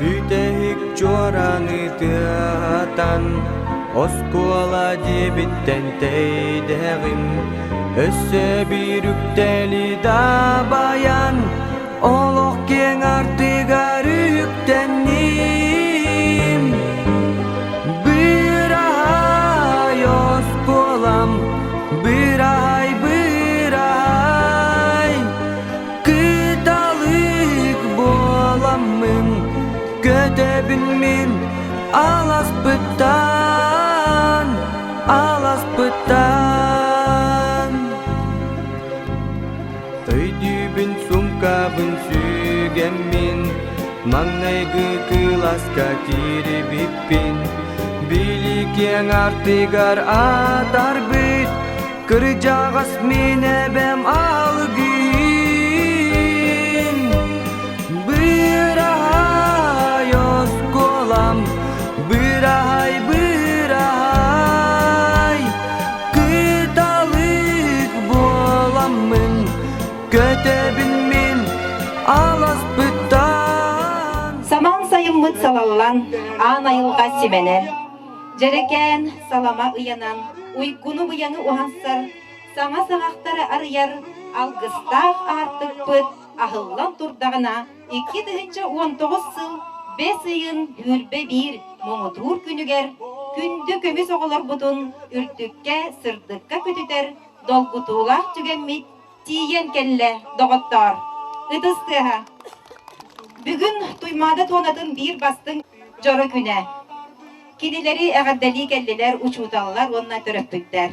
Бүтэһик чуорааны тыаһатан, оскуола диэбиттэн тэйдэҕим. Өссө биир үктэли дабайан, олох киэҥ артыгар үктэнним. Быраһай оскуолам, быраһай, быраһай, Кыталык буоламмын, көтөбүн мин аласпыттан, аласпыттан. Өйдүүбүн сумкабын сүгэммин, маҥнайгы кылааска киирбиппин. Били киэҥ артыгар атарбыт, Кырдьаҕас мин эбэм алгыын Быраһай оскуолам, быраһай, быраһай Кыталык буоламмын, көтөбүн мин аласпыттан Самаан сайыммыт салаллан, аан айылҕа симэнэн, Дьэрэкээн салама ыйанан, уйгуну-быйаҥы уһансар, саҥа саҕахтары арыйар алгыстаах аартыкпыт аһыллан турдаҕына, 2019 сыл бэс ыйын 21 муҥутуур күнүгэр күндү көмүс оҕолорбутун үрдүккэ, сырдыкка көтүтэр долгутуулаах түгэммит тиийэн кэллэ, доҕоттоор! Ытыс тыаһа! Бүгүн Туймаада туонатын биир бастыҥ дьоро күнэ. Кинилэри эҕэрдэлии кэллилэр учууталлар уонна төрөппүттэр.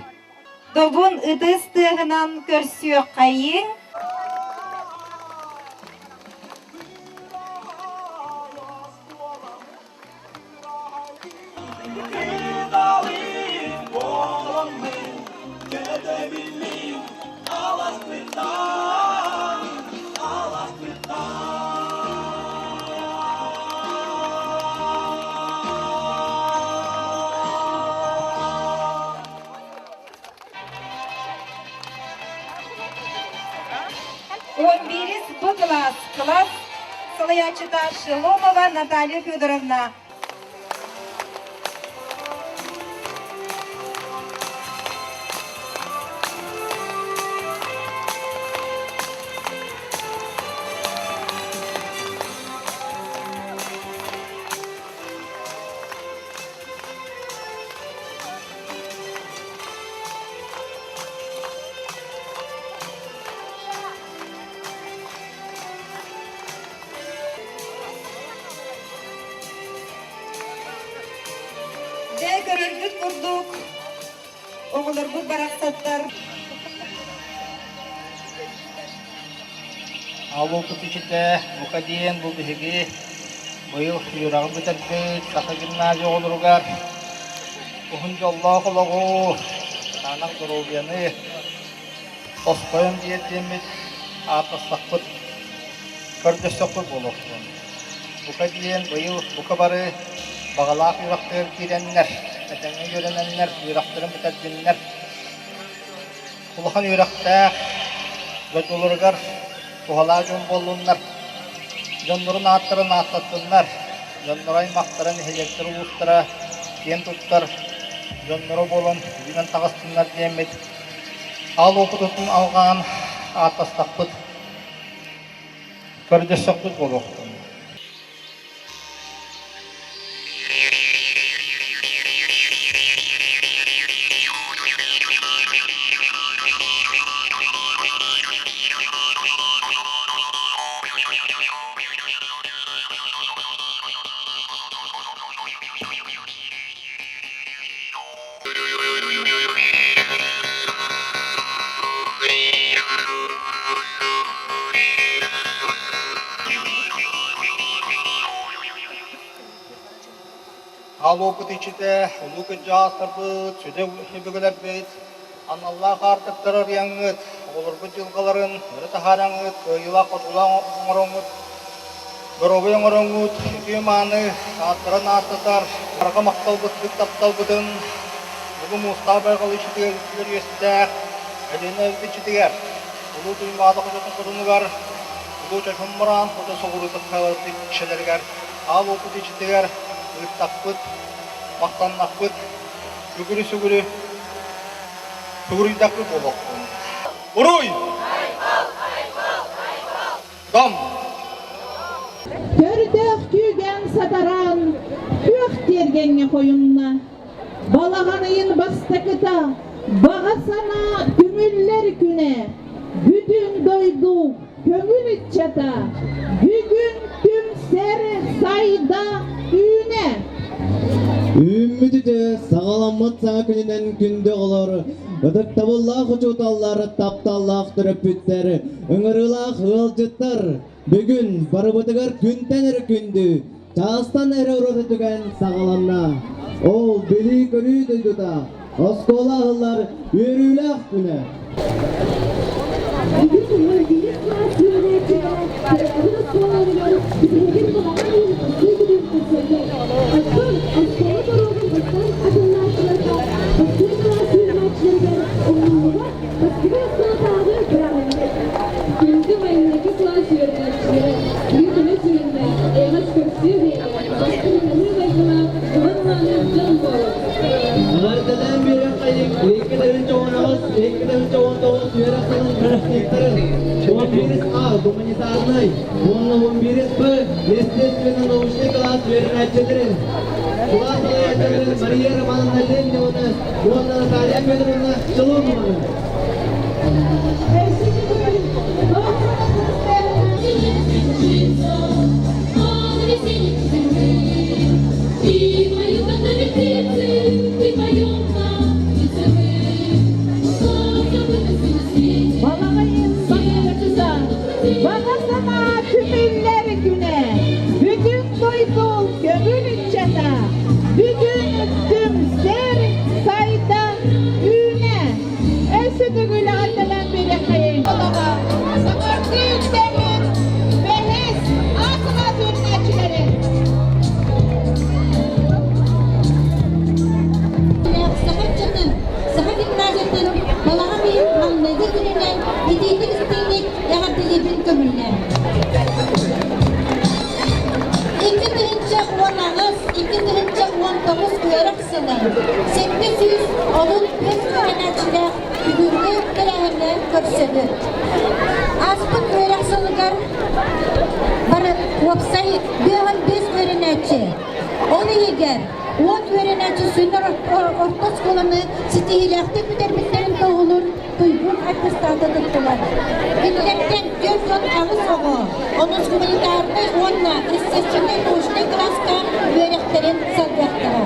Добун ытыс тыаһынан көрсүөххэйиҥ! Он биирис Б кылаас, кылаас салайааччыта Шеломова Наталья Федоровна. Дьэ, көрөргүт курдук, оҕолорбут барахсаттар. Аллооппут ичитэ бука диэн бу биһиги быйыл үөрэҕи бүтэрбит Саха гимназия оҕолоругар уһун дьоллоох олоҕу, кытаанах доруобуйаны тосхойон биэрдиэммит ааттастахпыт, көрдөстөхпүт буолуохтун. Бука диэн быйыл бука бары баҕалаах үөрэхтэригэр киирэннэр, этэҥҥэ үөрэнэннэр, үөрэхтэрин бүтэрдиннэр. Улахан үөрэхтээх дойдуларыгар туһалаах дьон буоллуннар, дьоннорун ааттарын ааттаттыннар, дьонноро аймахтара, нэһилиэктэр улуустара киэн туттар дьонноро буолан үүнэн таҕыстыннар диэммит аал уопутун алҕаан ааттастахпыт, көрдөстөхпүт буолуохтун. Аал-уопут иччитэ, улуу кырдьаҕастарбыт, сүдү өбүгэлэрбит аналлаах аартыктары арыйаҥҥыт, оҕолорбут дьылҕаларын өрө таһаараҥҥыт, кыайыылаах-хотуулаах оҥороҥҥут, доруобуйа оҥороҥҥут, үтүө-мааны ааттарын ааттатар, барҕа махталбытын, тапталбытын бүгүн Муустаах байҕал иччитигэр үтүөр үөстээх Өлүөнэ иччитигэр, Улуу Туймаада хочотун хотунугар, Улуу Чочуммараан хоту соҕуруу сахалар иччилэригэр. Аал уопут иччитигэр ыыттахпыт, махтаннахпыт, сүгүрү-сүгүрү сүгүрүйдэхпит буолуохтун. Уруй! Дом! Көрдөөх күүгэн сатараан күөх тиэргэҥҥэ хойунна. Балаҕан ыйын бастакыта баҕа санаа түмүллэр күнэ. Бүтүн дойду көҥүл ыччата бүгүн түмсэр сайда үүнэ. Үүммүт үтүө, саҕаламмыт саҥа күнүнэн күндү оҕолор, ытыктабыллаах учууталлар, тапталлаах төрөппүттэр, ыҥырыылаах ыалдьыттар, бүгүн барыбытыгар күнтэн эрэ күндү, чаастан эрэ ураты түгэн саҕаланна. Ол билии-көрүү дойдута, оскуола аһыллар үөрүүлээх күнэ. Күндү маҥнайгы кылаас үөрэнээччилэрэ, үтүө сүрүннээх, эйэҕэс көрсүө бэйэлээх, бастыҥ майгылаах, уһун-мааны дьон буолуҥ! Эҕэрдэлээн биэриэххэйиҥ 2018 2019 үөрэх сылын выпускниктарын 11 А гуманитарнай уонна 11 Б естественно-научнай кылаас үөрэнээччилэрин, кылаас салайааччыларын Мария Романовна Лемневаны уонна Наталья Федоровна Шеломованы. Балаҕайын баҕа баҕа санаа түмүллэр күнэ, бүтүн дойду көҥүл ыччата, бүгүн түмсэр сайдан үүнэ. Өссө төгүл эҕэрдэлээн биэриэххэйиҥ. Саҥардыы үктэммит бэһис аатыма түөрэнээччилэри. Саха ыччатын, Саха гимназиятын балаҕан ыйын маҥнайгы күнүнэн итиитик-истиҥник эҕэрдэлиибин көҥүллээн. 2018, 2019 үөрэх сылын 735 үөрэнээччилээх бүгүҥҥү тэрээһиҥҥэ көрсөбүт. Ааспыт үөрэх сылыгар бары уопсай 55 үөрэнээччи, ол иһигэр 10 үөрэнээччи сүннэр орто оскуоланы ситиһиилээхтик бүтэрбиттэрин туоһулуур туйгун аттестаты туттулар. Кинилэртэн 48 оҕо онус гуманитарнай уонна естественнай-научнай кылааска үөрэхтэрин салгыахтара.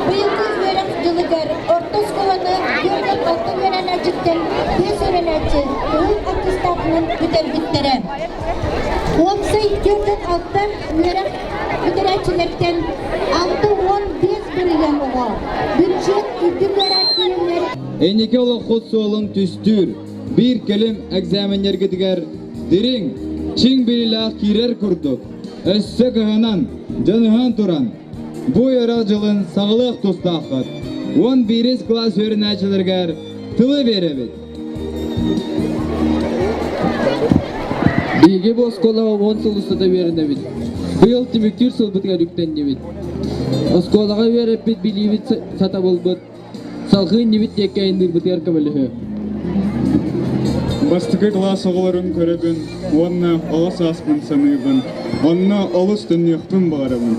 Быйылгы үөрэх дьылыгар орто оскуоланы 46 үөрэнээччиттэн 5 үөрэнээччи кыһыл аттестатынан бүтэрбиттэрэ. Уопсай 46 үөрэх бүтэрээччилэртэн 65 бырыһыан оҕо бюджет үрдүк үөрээччилэр Инники олоххут суолун түстүүр биир кэлим экзаменнэргитигэр дириҥ, чиҥ билиилээх киирэр курдук, өссө кыһанан, дьаныһан туран, бу үөрэх дьылын саҕалыах тустааххыт. 11 кылаас үөрэнээччилэригэр тылы биэрэбит. Биһиги бу оскуолаҕа 10 сыл устата үөрэнэбит. Быйыл түмүктүүр сылбытыгар үктэннибит. Оскуолаҕа үөрэппит билиибит сатабылбыт Салҕыы иннибит диэки айанныырбытыгар көмөлөһүө. Бастакы кылаас оҕолорун көрөбүн уонна оҕо сааспын саныыбын. Онно олус төннүөхпүн баҕарабын.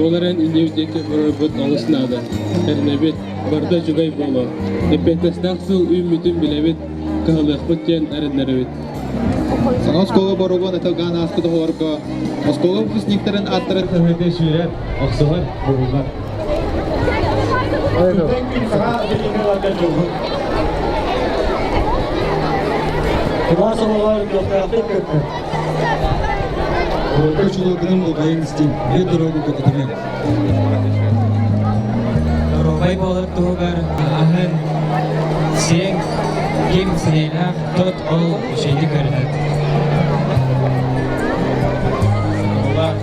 Ол эрэн иннибит диэки барарбыт олус наада. Эрэнэбит, барыта үчүгэй буолуо. Эппиэттэстээх сыл үүммүтүн билэбит, кыһалыахпыт диэн эрэннэрэбит. Саҥа оскуола боругун ытылгаан ааспыт оҕолорго оскуола выпускниктарын ааттарын Өһөтө сүүрэр, охсуһар, бугуллар. Кылаас олоҕор көхтөөхтүк кыттар. Учулуогунан болҕойон истиҥ, биир дорогу көтүтүмэҥ. Доруобай буолар туһугар аһын, сиэҥ, ким сириэлээх, тот ол үчүгэйдик көрүнэр. Улаах,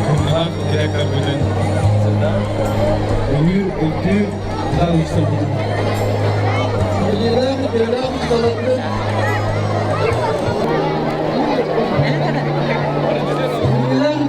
кымнаах кэрэ көрбүтүн Өйүүр, өйдүүр, да уйсарбытын. Билиилээх, үтүөлээх учууталларбытын билиилээх,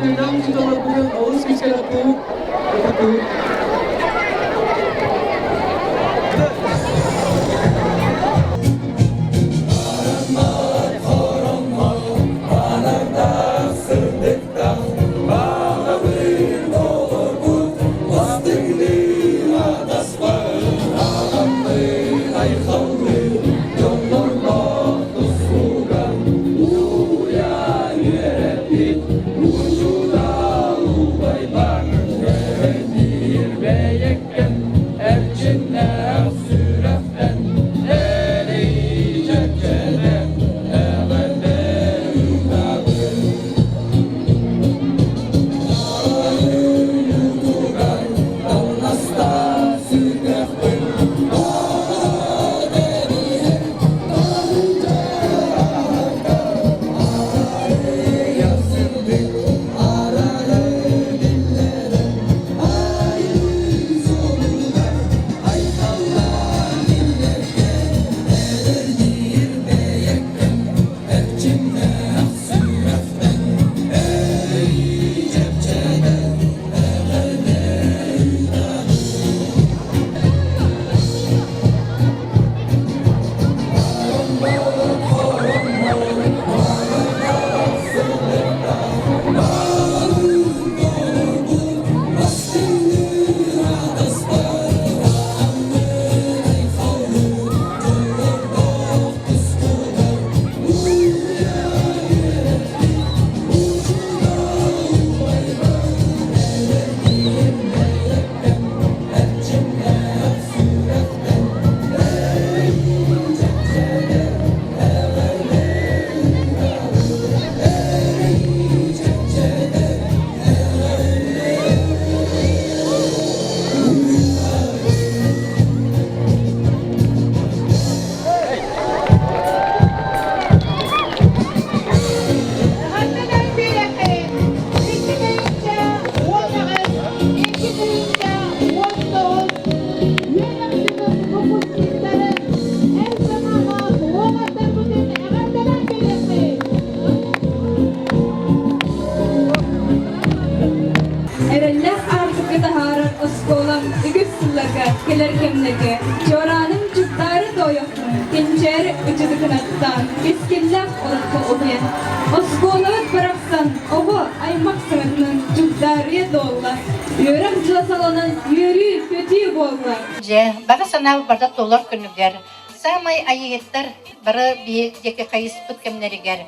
Оскуолабыт барахсан оҕо аймах саҥатынан чугдаарыйа туолла, үөрэх дьыла саланан үөрүү-көтүү буолла. Дьэ, бары санаа барда туолар күнүгэр саамай айыһыттар бары биһи диэки хайыспыт кэмнэригэр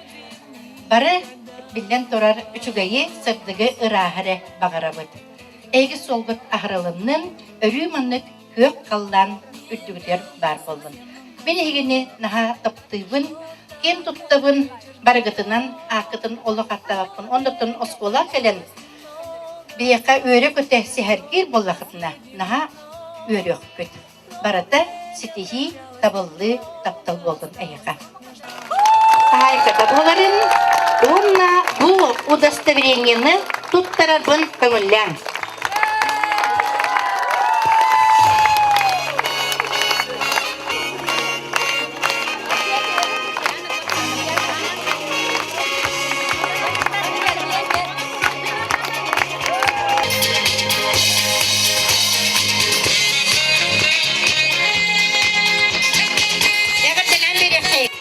бары биллэн турар үчүгэйи, сырдыгы, ырааһы эрэ баҕарабыт. Эһиги суолгут аһарылыннын, өрүү маннык күөх халлаан үрдүгүтүгэр баар буоллун. Мин эһигини наһаа таптыыбын, киэн туттабын, барыгытынан ааккытын олох аттаабаппын. Оннуттан оскуола кэлэн биһиэхэ үөрэ-көтө сэһэргиир буоллахытына, наһаа үөрүөхпүт. Барыта ситиһии, табыллыы, таптал буоллун эйиэхэ. Хаһаайката буоларын уонна бу удостоверениены туттарарбын көҥүллээҥ.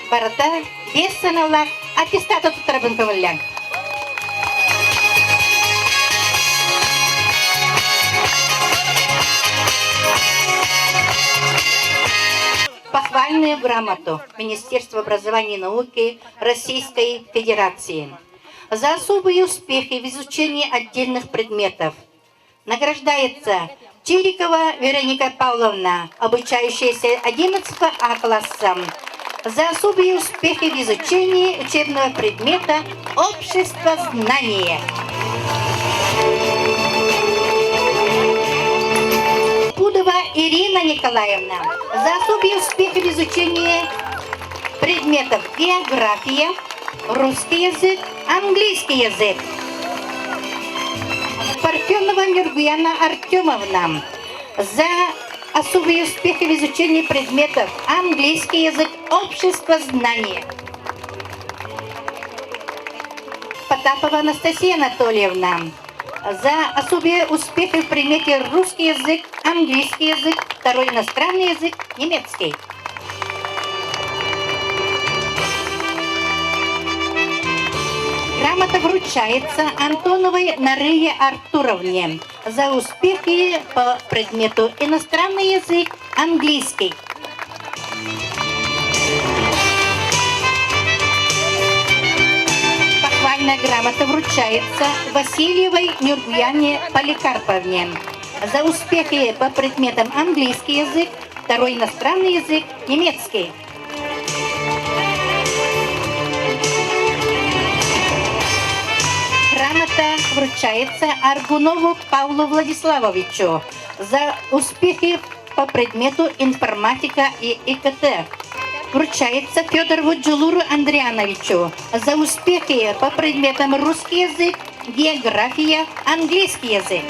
Барыта 5 сыаналаах аттестаты туттарабын көҥүллээҥ. Похвальную грамоту Министерства образования и науки Российской Федерации за особые успехи в изучении отдельных предметов награждается Чирикова Вероника Павловна, обучающаяся 11 А классом, за особые успехи в изучении учебного предмета «Общество знания». Пудова Ирина Николаевна за особые успехи в изучении предметов география, русский язык, английский язык. Парфенова Нюргуяна Артемовна за особые успехи в изучении предметов английский язык, общество знания. Потапова Анастасия Анатольевна за особые успехи в предмете русский язык, английский язык, второй иностранный язык, немецкий. Грамота вручается Антоновой Нарые Артуровне за успехи по предмету иностранный язык английский. Похвальная грамота вручается Васильевой Нюргуяне Поликарповне за успехи по предметам английский язык, второй иностранный язык, немецкий. Грамота вручается Аргунову Павлу Владиславовичу за успехи по предмету информатика и ИКТ. Вручается Федорову Джулуру Андриановичу за успехи по предметам русский язык, география, английский язык.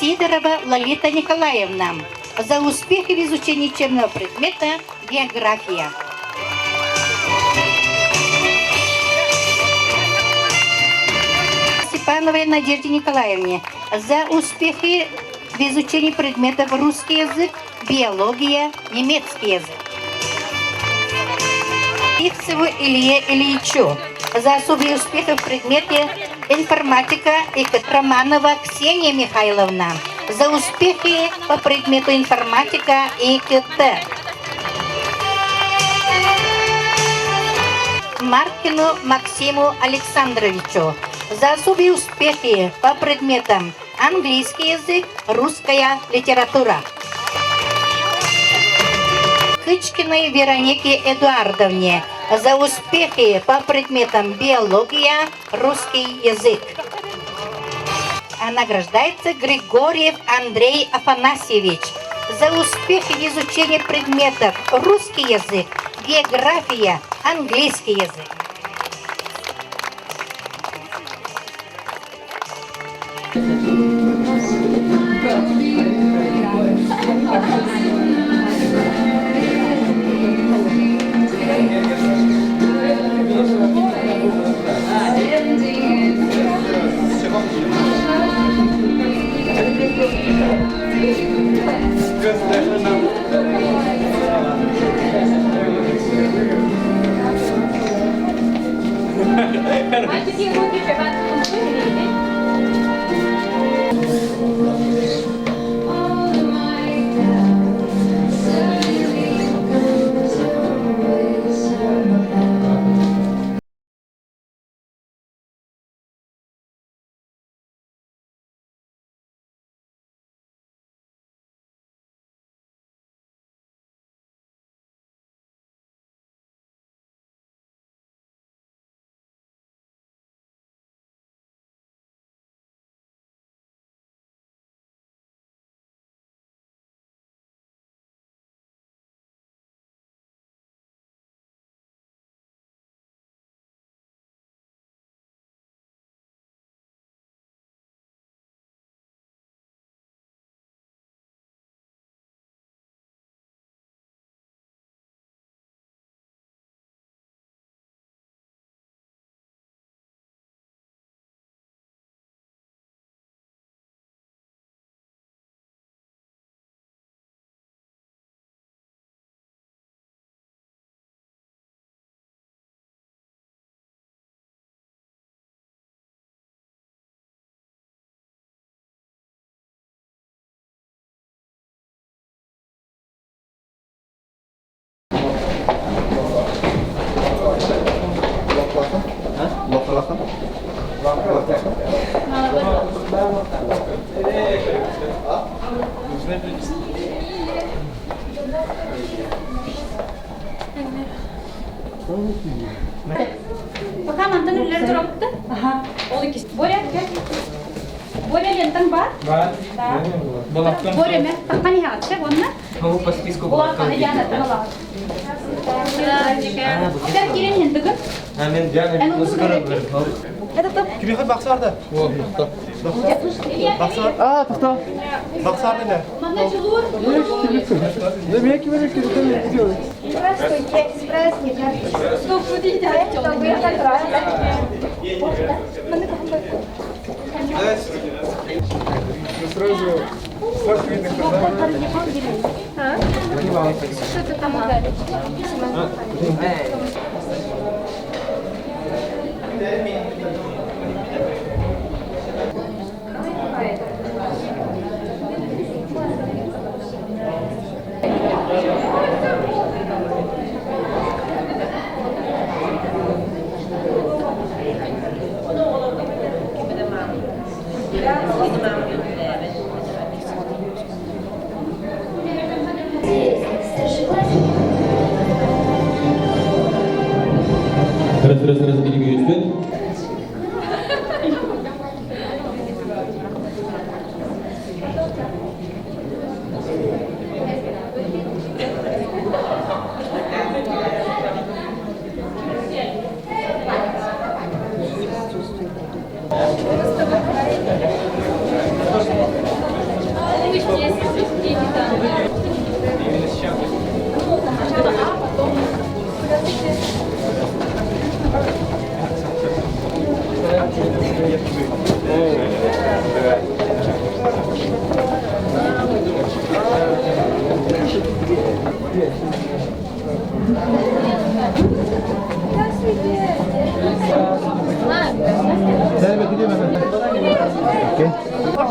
Сидорова Лолита Николаевна за успехи в изучении учебного предмета география. Степановой Надежде Николаевне за успехи в изучении предметов русский язык, биология, немецкий язык. Ивцеву Илье Ильичу за особые успехи в предмете информатика и Романова Ксения Михайловна за успехи по предмету информатика и КТ. Маркину Максиму Александровичу за особые успехи по предметам английский язык, русская литература. Кычкиной Веронике Эдуардовне за успехи по предметам биология, русский язык. А награждается Григорьев Андрей Афанасьевич за успехи в изучении предметов русский язык, география, английский язык. Мальчики, руки, Пока мантан үллэр турамытты. Аха. Ол иккис. Боря, кел. Боря лентан бар? Бар. Да. Балаптан. Боря, мен таққан иһаатшы, онна? Могу по списку Улахан Яна тағалаа. Сен кирен хендігін? А мен Диана музыканы Кимиха бақсарды? Бақсар. А, тоқта. Бақсарды да. Мана жылур. Здравствуйте, с праздником! Стоп, смотрите, Сразу Что ты там ударишь? Раз, раз, раз, билигүйүспүн.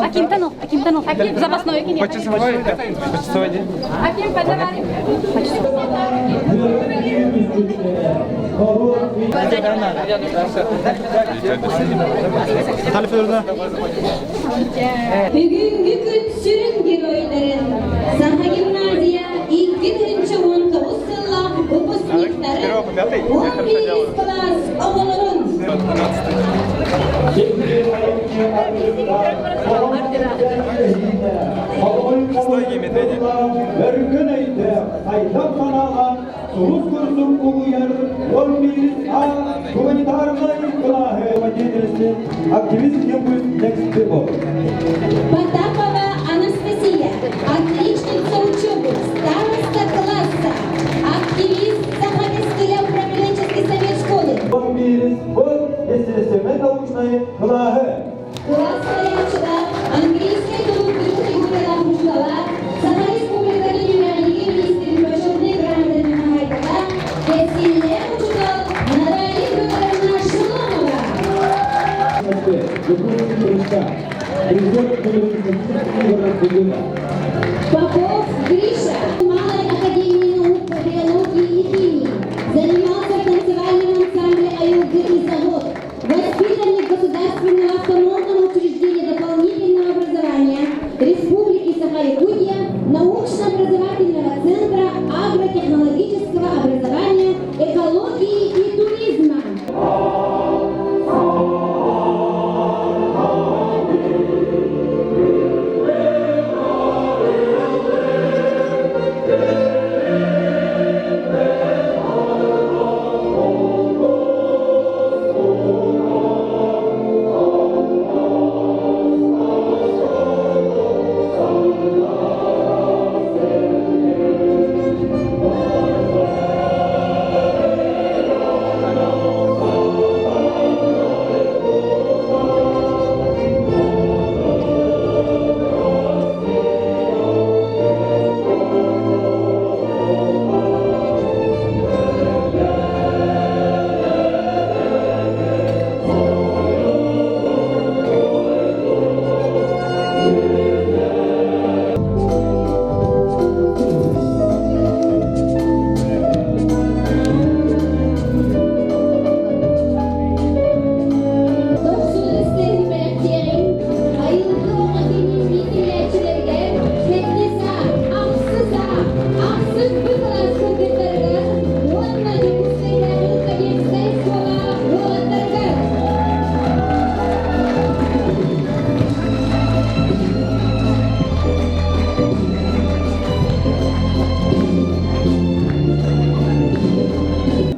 Аким Танов, Аким Танов, Аким запасной Аким. Аким, подари. Наталья Федоровна. Бүгүнкү күн сүрүн геройларын Саха гимназия 2019 сыллаах выпускниктары 11 класс оҕолорун Өргөн өйдө айдан санаға сулус курсун улуяр 11 А гуманитарной классы деятельности активист Кембридж Next People. Потапова Анастасия, отличница учебы, староста класса, активист Сахатовский управленческий совет школы. 11 Б естественно научной классы. Класс стоячего английской культуры Мушкала, Саха Республика Юрия министр почетной грамоты Михайлова, Кесиле Мушкал, Наталья Федоровна Шиломова. Сашка, призер город Попов Гриша, Малой академии наук по биологии и химии, занимался в танцевальном ансамбле «Аюгы» и «Завод», воспитанник Государственного автономного учреждения дополнительного образования Республики Саха-Якутия, научно-образовательного центра агротехнологического образования, экологии и туризма.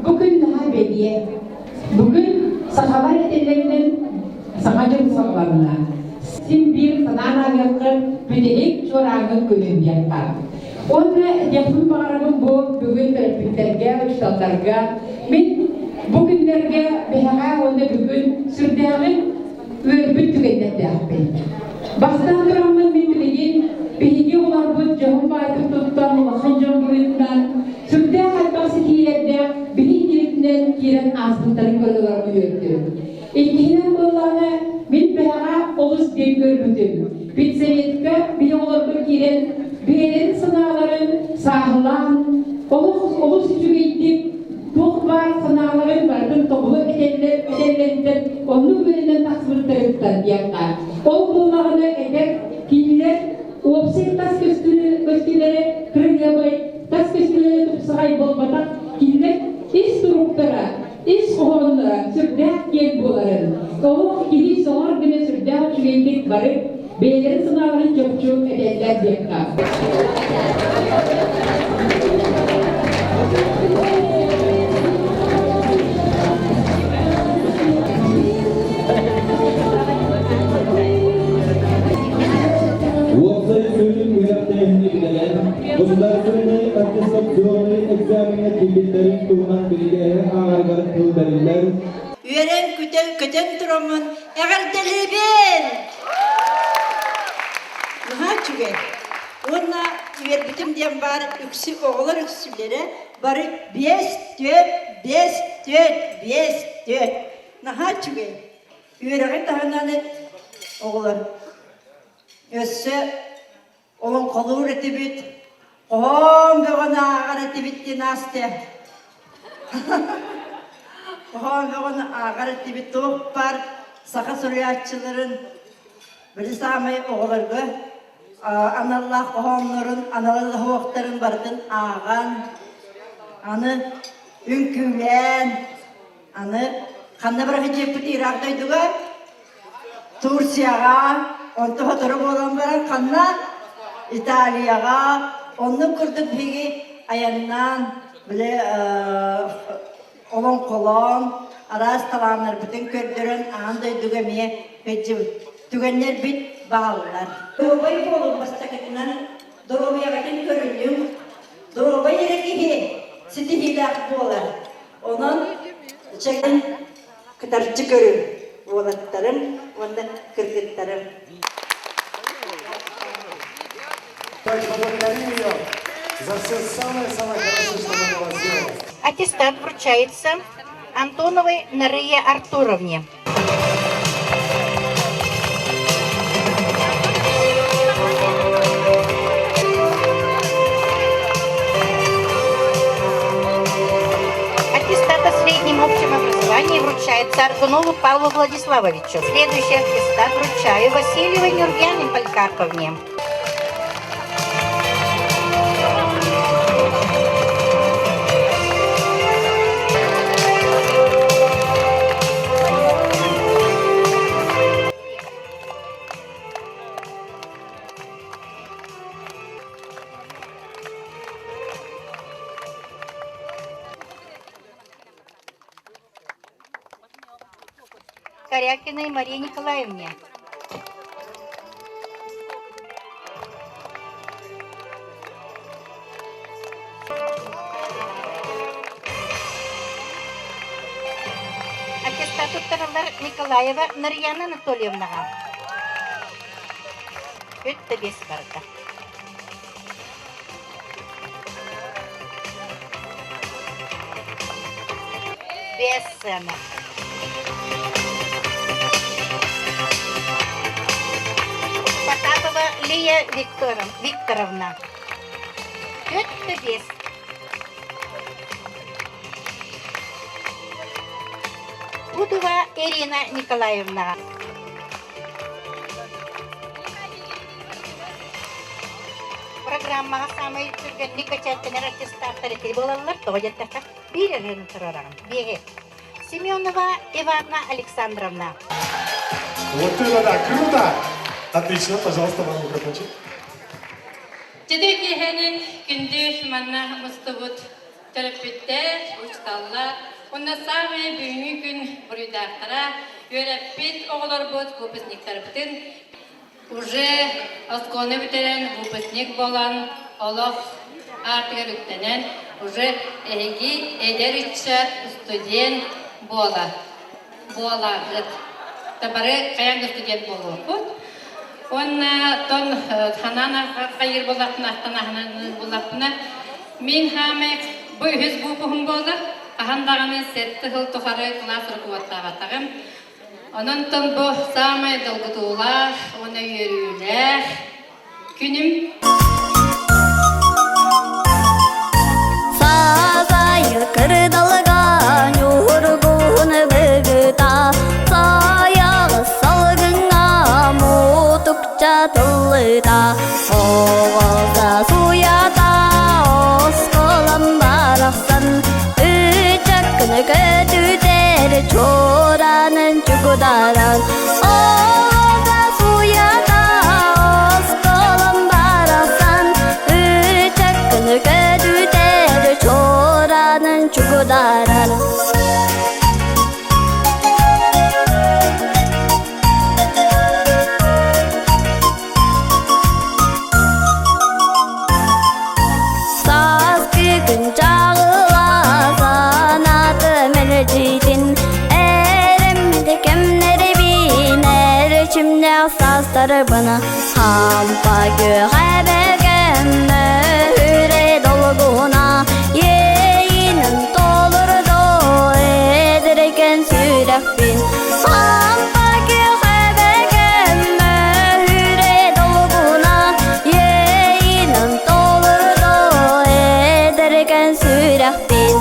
Бу күн наһаа бэлиэ. Бүгүн сахалар этэллэринэн саҥа дьыл саҕаланна. Син биир санаан ааһыаххын бүтэһик чуорааҥҥын күнүн диэн баар. Уонна этиэхпин баҕарабын бу бүгүн төрөппүттэргэ, учууталларга мин бу күннэргэ биһэҕэ уонна бүгүн сүрдээҕин үөрбүт түгэннэрдээхпин. Бастаан тураммын мин билигин биһиги оҕолорбут дьоһун баайтык туттан улахан дьон быһыытынан сүрдээх элбэх ситиилэрдээх билии кииритинэн киирэн ааспыттарын көрөлөрүн үөрдүм. Иккиһинэн буоллаҕына, мин бэһэҕэ олус диэн көрбүтүм. Педсоветка биһи оҕолорбут киирэн бэйэлэрин санааларын сааһылаан, олус олус үчүгэйдик туох баар санааларын барытын тобулу этэллэр этэллэриттэн оннук үөрэнэн тахсыбыттарыттан диэххэ. Ол буоллаҕына эдэр кинилэр уопсай тас көстүүлэрэ кырыһыабай, тас көстүүлэрэ тупсаҕай буолбатах, кинилэр ис туруктара, ис хоһоонноро сүрдээх киэҥ буоларын, олох киһи соҥор гына сүрдээх үчүгэйдик бары бэйэлэрин санааларын чопчу этэллэр диэххэ. Уопсай сүрүн үөрэхтээһини бүтэрэн, государственнай аттестационнай экзамеҥҥа киирбиттэрин туһунан биригээһи ааҕарыгар тыл бэриллэр. Үөрэн көтөн тураммын эҕэрдэлиибин! Наһаа үчүгэй. Уонна үөрбүтүм диэн баар үксү оҕолор үксүлэрэ бары 5, 4, 5, 4, 5, 4. Наһаа үчүгэй. Үөрэҕи таһынан оҕолор өссө олоҥхолуур этибит, хоһоон бөҕөнү ааҕар этибит диэн Настя. Хоһоон бөҕөнү ааҕар этибит туох баар саха суруйааччыларын били саамай оҕолорго аналлаах хоһооннорун, аналлаах барытын ааҕан, аны үҥкүүлээн, аны ханна бырахыдьыаппыт Ирак дойдуга Турцияҕа, онто сотору буолан баран ханна Италияҕа оннук курдук биһиги айаннаан били олоҥхолоон араас талааннарбытын көрдөрөн аан дойдуга эмиэ сылдьыбыт түгэннэрбит бааллар. Доруобай буолуҥ бастакытынан доруобуйаҕытын көрүнүҥ. Доруобай эрэ киһи ситиһиилээх буолар. Онон чэгин кытарчы көрүҥ уолаттарым уонна кыргыттарым. Поблагодарим ее за все самое-самое хорошее, что она для вас сделала. Аттестат вручается Антоновой Нарые Артуровне. среднем общем образовании вручается Аргунову Павлу Владиславовичу. Следующий аттестат вручаю Васильевой Нюргяне Поликарповне. Корякиной Марии Николаевне. Аттестат туттараллар Николаева Нарьяна Анатольевнаҕа. Бүттэ биэс барда. Биэс сыана. Потапова Лия Викторовна. Бүттэ биэс. Пудова Ирина Николаевна. Программаҕа саамай түргэнник бэчээттэнэр аттестаттар ити буолаллар. Тоҕо диэтэххэ, биир эрэ туруораҕын. Биэһи. Семенова Иванна Александровна. Вот это да, круто! Отлично, пожалуйста, вам микрофончик. Дьиэ киэһэнин күндү манна мустубут төрөппүттэр, учууталлар, уонна саамай бүгүҥҥү күн буруйдаахтара үөрэппит оҕолорбут, выпускниктарбытын уже оскуоланы бүтэрэн выпускник буолан олох аартыгар үктэнэн уже эһиги эдэр ыччат студент буола буолаҕыт. Бары хайаан да студент буолуохпут. Уонна тон ханаан хайыр буоллахпына, ахтан буоллахпына, мин хаамай бу үһүс выпуһум буолар. Хаһан даҕаны сэттэ сыл тухары кылаас руководтаабатаҕым. Онон тон бу саамай долгутуулаах уонна үөрүүлээх күнүм. Саабайы кырдалга ньуургуһун быгыта Саяҕы салгыҥҥа мутукча тыллыта Оҕолда суйата осколом барахсан Үчаккыны көтүтэр чуранын чугударан Оҕолда суйата осколом барахсан Үчаккыны көтүтэр чуранын чугударан. Сааскы күн чаҕыла санааты мэлдьитин Эрэммит кэмнэрибин эрчимнээх саастарбына Хампа күөҕэ мөһүрэ долгуна Иэйинэн толордо эдэркэн сүрэхпин Хампа күөҕэ мөһүрэ долгуна Иэйинэн толордо эдэркэн сүрэхпин.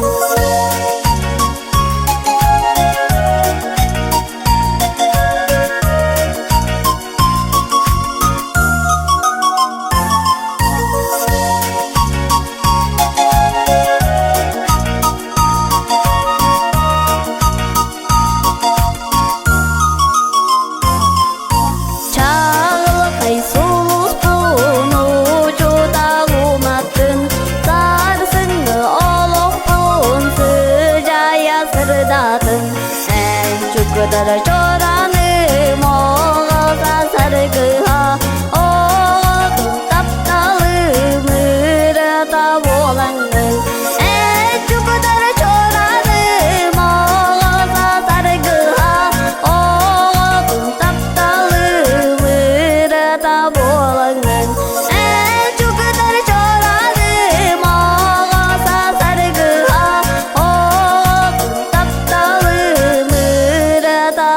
Чаҕылхай сулуспун учууталыматын Сарсыҥҥы олохпун сыдьаайа сырдатын Эн чугудар чораным оҕо саргыһа Оҕотун тапталым ырыата буолаҥҥын Эн чугудар чораным оҕо саргыһа Оҕотун тапталым ырыата буолаҥҥын Эн чугудар чораным оҕо саргыһа Оҕотун тапталым ырыата.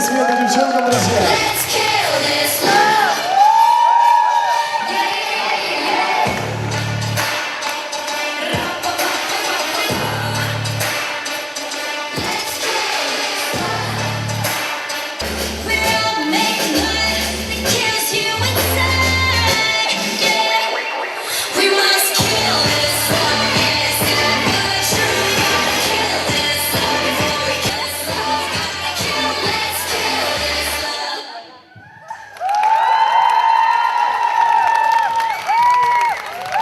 Аплодисменты девчонкам, друзья!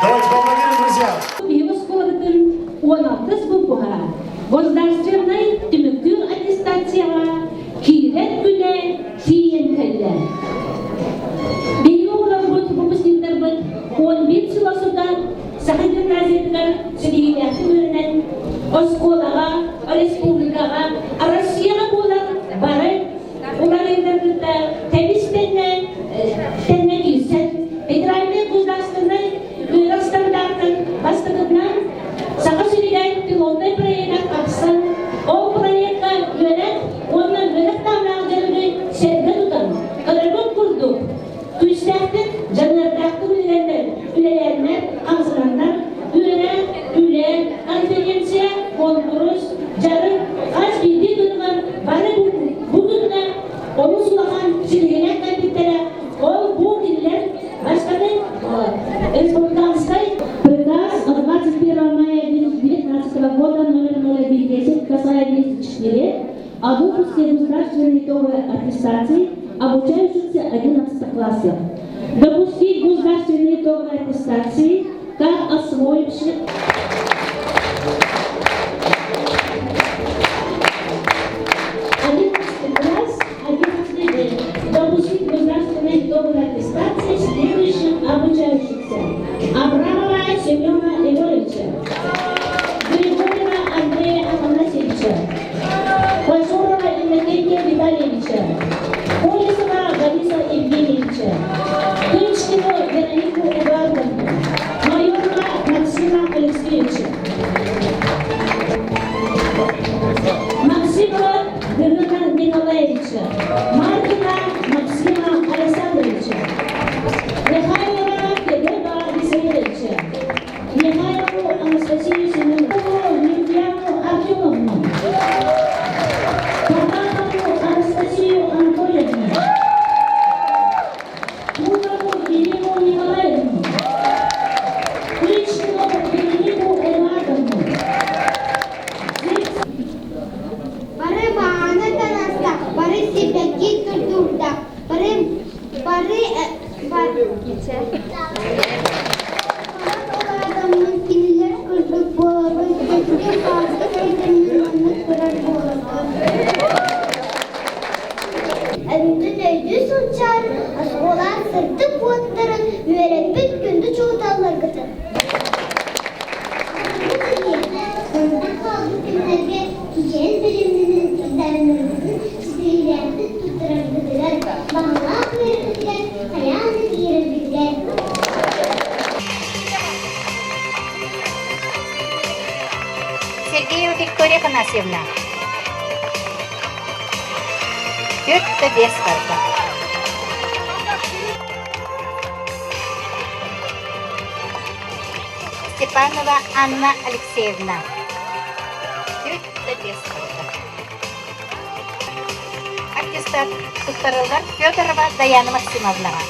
Давайте поаплодируем, друзья! Биһиги оскуолабытын 16 выпуһа государственнай түмүктүүр аттестацияҕа киирэр күнэ тиийэн кэллэ. Биһиги оҕолорбут, выпускниктарбыт 11 сыл устата Саха гимназиятыгар ситиһиилээхтик үөрэнэн, оскуолаҕа, республикаҕа, Россияҕа буолан бары уларыйыылары кытта тэбис-тэннэ тэннэ киирсэн, федеральнай государственнай үөрэх стандартын бастакытынан Саха сиригэр пилотнай проега тахсан, ол проекка үөрэх уонна үөрэх таһымнаах дьарыгы сэргэ тутан, көрөргүт курдук, күүстээхтик, дьаныардаахтык үлэлэннэр, үлэлээннэр, хамсананнар, үөрэх, үлэ, конференция, куонкурус, дьарык хас биирдии күнүгэр бары бу күҥҥэ олус улахан силиһинэн кэлбиттэрэ. Ол бу кинилэр бастакы республиканскай Приказ от 21 мая 2019 года номер 0110 касая 204 о выпуске государственной итоговой аттестации обучающихся 11 классов. Допустить государственные итоговые аттестации как освоивших 11 класс, 11 день. Допустить государственные итоговые аттестации следующих обучающихся. Абрамова Семена Егоровича, Григорьева Андрея Афанасьевича, Башурова Иннокентия Витальевича, Колесова Бориса Евгеньевича, Тычкину Веронику Эдуардовну, Майорова Максима Алексеевича, Максимова Григория Николаевича, Маркина Максима Александровича, Михайлова Федора Васильевича, Михайлову Анастасию Семеновну, Лилиану Артемовну, Потапову Анастасию Анатольевну, Мурову Ирину Николаевну, Кличкину Веронику Эдуардовну, Бары мааны таҥастаах, бары сибэкки курдуктаах, бары бары бары Улаатаммын кинилэр курдук буолабын, өскө хаалбыт өйдөммүн маннык турар буолабын. Өҥнүн өйдүү сылдьар, оскуолаан сырдык уоттарын үөрэппит күндү учууталларгытын. Онтон хаалбыт күннэргэ кичэйэн билимнэнэн экзаменнаргытын ситиһиилээхтик туттараргытыгар, баҕалаах үөрэххитигэр хайаан да киирэргитигэр. Сергеева Виктория Афанасьевна. 4 5 барда. Степанова Анна Алексеевна. 4 5 барда. Аттестат туттарыллар Федорова Даяна Максимовнаҕа.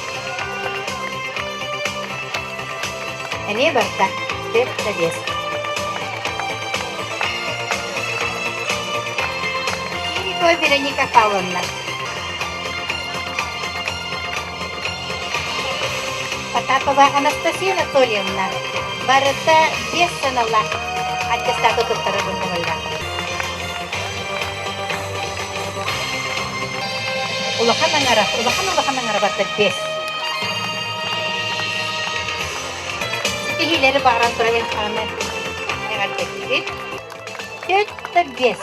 Эмиэ барда. 4 5. Кирикова Вероника Павловна. Потапова Анастасия Анатольевна. Барыта 5 сыаналаах аттестаты туттарабын көҥүллээх. Улахан аҥара, улахан улахан аҥара барда 5. Ситиһиилэри баҕаран туран хааны эҕэрдэлиибит. 4 5.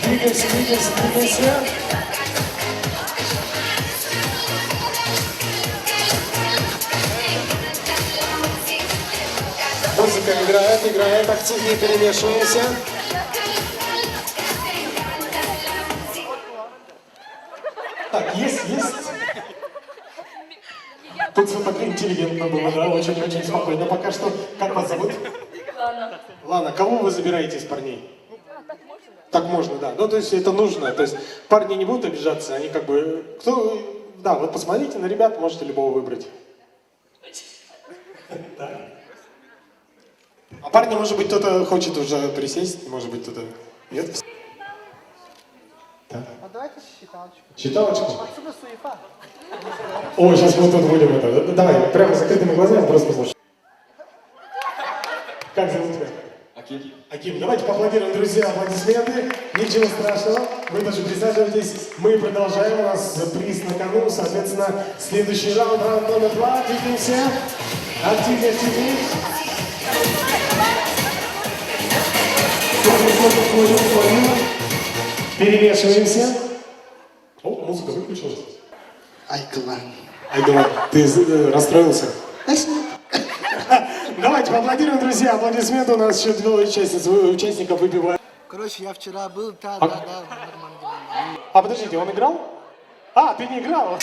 Двигайся, двигайся, двигайся. Музыка. Музыка играет, играет, активнее перемешиваемся. Так, есть, есть. Тут все так интеллигентно было, да, очень-очень спокойно. Пока что, как вас зовут? Лана. Лана, кого вы забираете из парней? Так можно, да. Ну, то есть это нужно. То есть парни не будут обижаться, они как бы... Кто... Да, вот посмотрите на ребят, можете любого выбрать. Так. А парни, может быть, кто-то хочет уже присесть, может быть, кто-то... Нет? Так. А давайте считалочку. Считалочку? Отсюда суефа. О, сейчас мы тут будем это. Давай, прямо с закрытыми глазами просто послушай. Как зовут тебя? Аким. Аким, давайте поаплодируем, друзья, аплодисменты. Ничего страшного, вы тоже присаживайтесь. Мы продолжаем, у нас приз на кону. Соответственно, следующий раунд, раунд номер 2. Двигаемся. Активнее, активнее. Смотрим, смотрим, смотрим, смотрим. Перемешиваемся. О, музыка выключилась. Айгылан. Айгылан, ты расстроился? Давайте поаплодируем, друзья. Аплодисменты у нас еще двое участниц, участников выбивают. Короче, я вчера был, да, А- да, да, нормально. А подождите, он играл? А, ты не играл?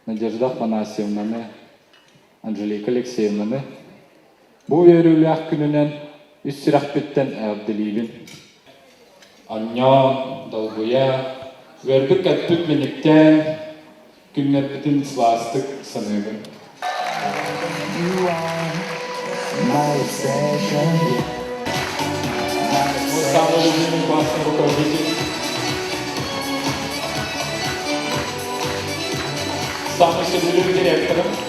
Надежда Афанасьевнаны, Анжелика Алексеевнаны бу үөрүүлээх күнүнэн үс сүрэхпиттэн эҕэрдэлиибин. Оонньоон, долгуйа, үөрбүт-көппүт мэниктээн күннэрбитин сылаастык саныыбын. You are my obsession. Мой самый любимый классный руководитель. Самый сөбүлүүр директорым.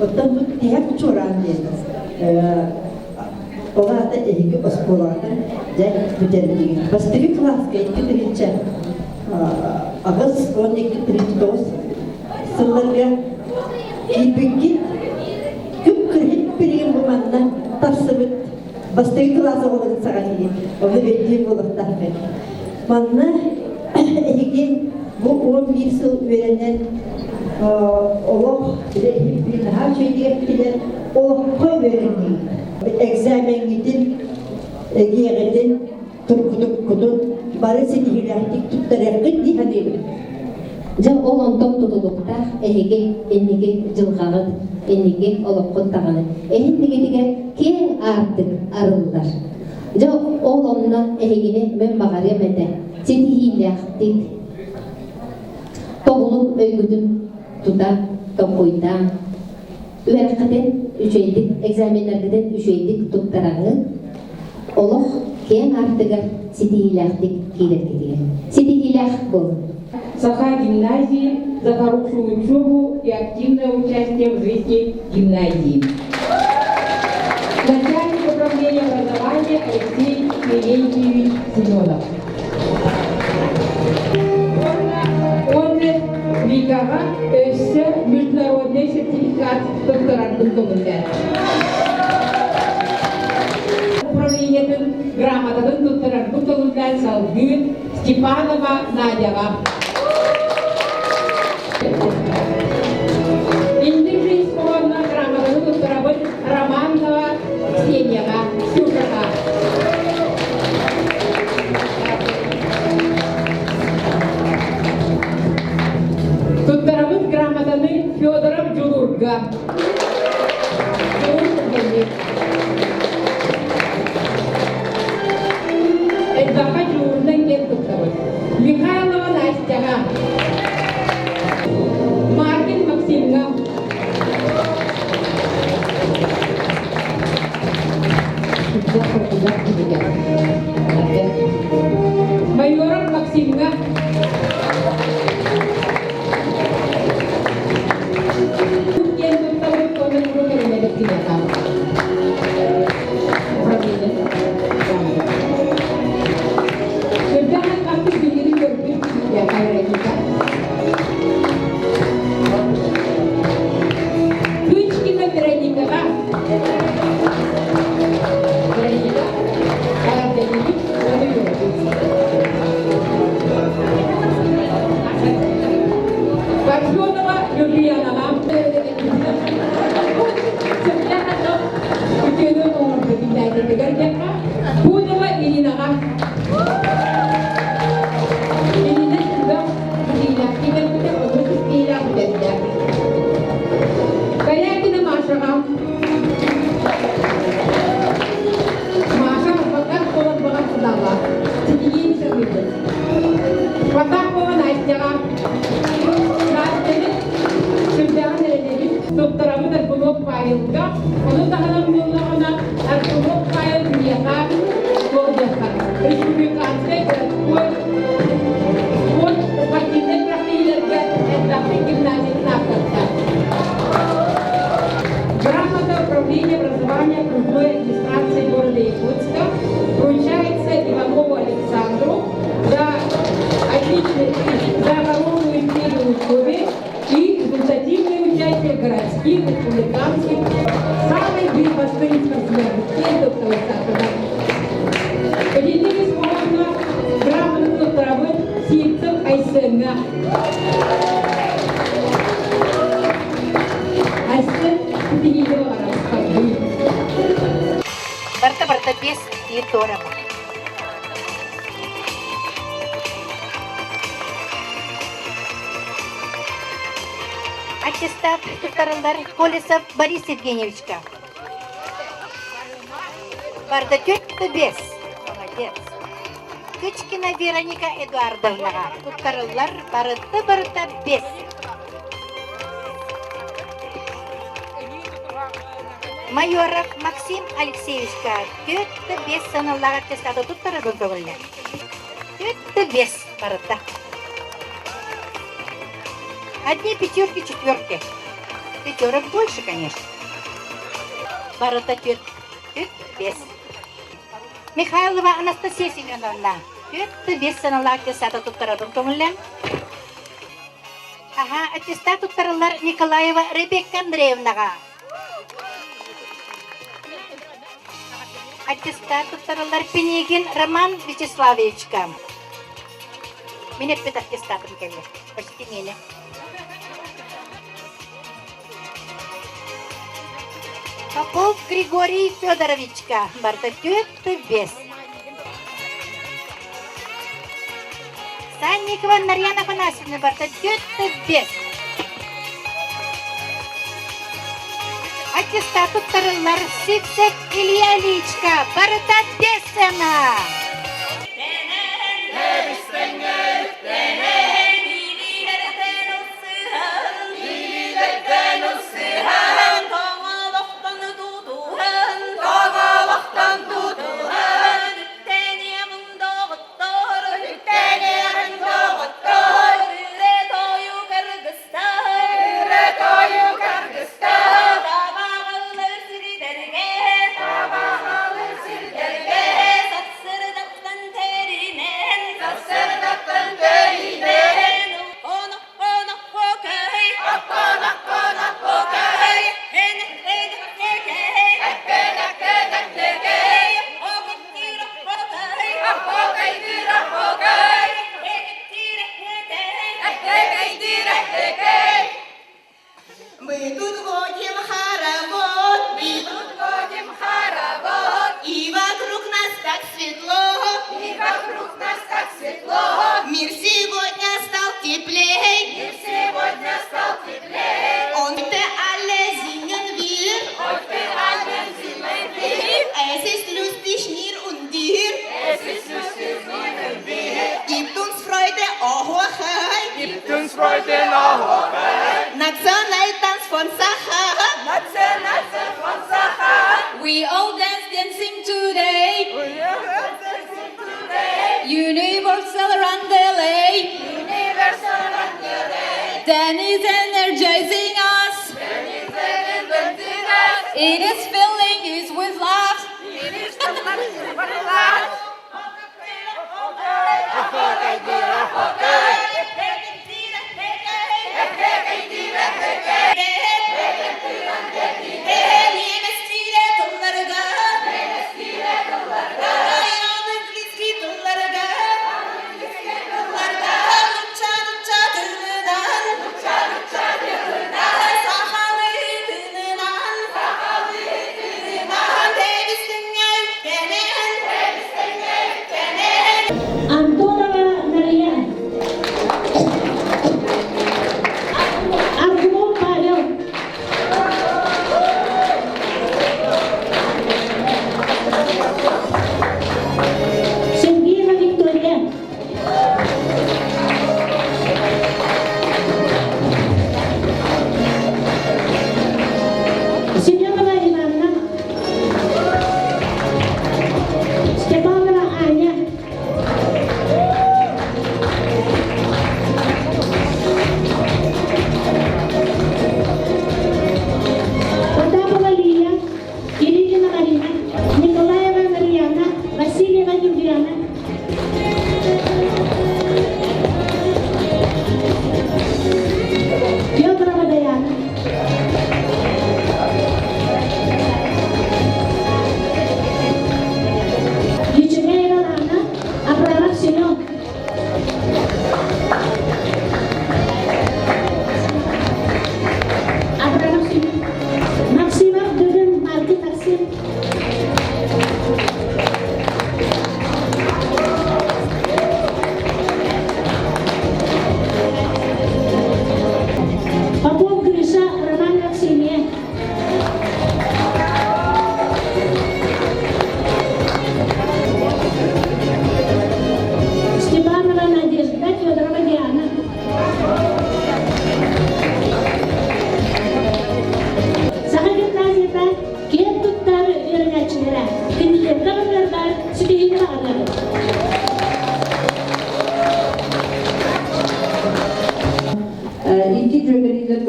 Оттон бу тиһэх чуораан диэн ол аата эһиги оскуолаҕытын дьэ бүтэрдигит. Бастакы кылааска 2008 12 39 сылларга киирбиккит күп-күрүһүт билигин бу манна тахсыбыт бастакы кылаас оҕолорун саҕа киһи ону өйдүүр буолуохтаахпын. Манна эһиги бу 11 сыл үөрэнэн олох наһаа үчүгэйдик эттилэр олоххо үөрэнии экзамеҥҥитин эгиэҕитин тургутуккутун бары ситиһиилээхтик туттарыаххыт дии саныыбын. Дьэ ол онтон тутулуктаах эһиги инники дьылҕаҕыт, инники олоххут даҕаны эһиннигитигэр киэҥ аартык арыллар. Дьэ ол онно эһигини мин баҕарыам этэ ситиһиилээхтик тобулук өйгүтүн тута толкуйдаан үөрэххитин үчүгэйдик экзаменнаргытын үчүгэйдик туттараҥҥыт олох киэҥ аартыгар ситиһиилээхтик киирэргитигэр. Ситиһиилээх буолун! Саха гимназии за хорошую учебу и активное участие в жизни гимназии. Начальник управления образования Алексей Клементьевич Семенов. Уонна Викаҕа өссө международный сертификат туттарарбын көҥүллээн. Управлениетын грамотатын туттарарбын көҥүллээн салгыы Степанова Надяҕа. Инник Христоновна грамотаны туттарабын Романова Ксенияҕа, Ксюшаҕа. Туттарабыт грамотаны Федоров Дьулурга. Дьулур Тургенев. Элбэххэ дьулуурунан киэн туттабыт. Михайлова Настяҕа. Маркин Максимҥа. Майоров Максимҥа. Диэн туттабыт уонна куруук эрэнэбит киниэхэ. Управление. Сүрдээх элбэхтик биһиги көрбүт Вероника. Кычкина Вероникаҕа Вероника эҕэрдэлиибит уонна үөрэбит. Парфенова Люльянаҕа Сөптөөх үтүөнү оҥорбут гимназиятыгар диэххэ Пудова Иринаҕа Ирина элбэх ситиилээхтик кэлбитэ, оннук ситиилээх бүтэрдэ. Корякина Машаҕа Маша бакар буолан баҕар санаалаах, ситиһиини саныыбыт. Потапова Настяҕа Настяны сүрдээҕин эрэнэбит, туттарабыт Аргунов Павелга, ону таһынан буоллаҕына Аргунов Павел миэхэ туох диэххэ, республиканскай городской спорт спортивнай күрэхтэһиилэргэ элбэхтик гимназиятын ааттатта. Грамота управления образования окружной администрации города Якутска вручается Иванову Александру за отличный, за хорошую серию учебы и результативное участие в городских, республиканских, самый бир бастыҥ спортсмен. Киэн туттабыт Итинник ис хоһоонноох грамотаны туттарабыт Сивцев Айсеҥҥа. Айсен ситиһиини баҕарабыт салгыы. Барта барта без и торама. Аттестат туттарыллар Колесов Борис Евгеньевичка. Барда түөрт бес. Молодец. Кычкина Вероника Эдуардовнаҕа туттарыллар барыта-барыта бес. Майоров Максим Алексеевичка 4-5 саналлаах аттестаты туттарарын көҥүллэр. 4-5 барыта. Одни пятерки, четверки. Пятерок больше, конечно. Барыта түөрт, түөрт, биэс. Михайлова Анастасия Семеновна, түөрт биэс сыаналаах аттестаты туттарарын көҥүллэн. Аха, аттестат туттарыллар Николаева Ребекка Андреевнаҕа. Аттестат туттарыллар Пинигин Роман Вячеславовичка. Мин эппит аттестатым кэллэ. Почти миэнэ. Попов Григорий Федоровичка барыта 4 5. Санникова Нарьяна Афанасьевна барыта 4 5. Аттестат туттарыллар Сивцев Илья Ильичка барыта 5 сыана. Мы тут водим хоровод, мы тут водим хоровод, и вокруг нас так светло, и вокруг нас так светло. Мир сегодня стал теплей, мир сегодня стал теплей. Heute alle singen wir, heute alle singen wir. Es ist lustig mir und dir, es ist lustig mir und dir. Gibt uns Freude, оһуохай, gibt uns Freude, оһуохай. Nationaltanz von Sakha, Nationaltanz von Sakha. We all dance dancing today. We all dance dancing today. Universal roundelay. Universal roundelay. Then is energizing us. Then is energizing us. It is filling us with love. It is filling us with love. Антонова Нария.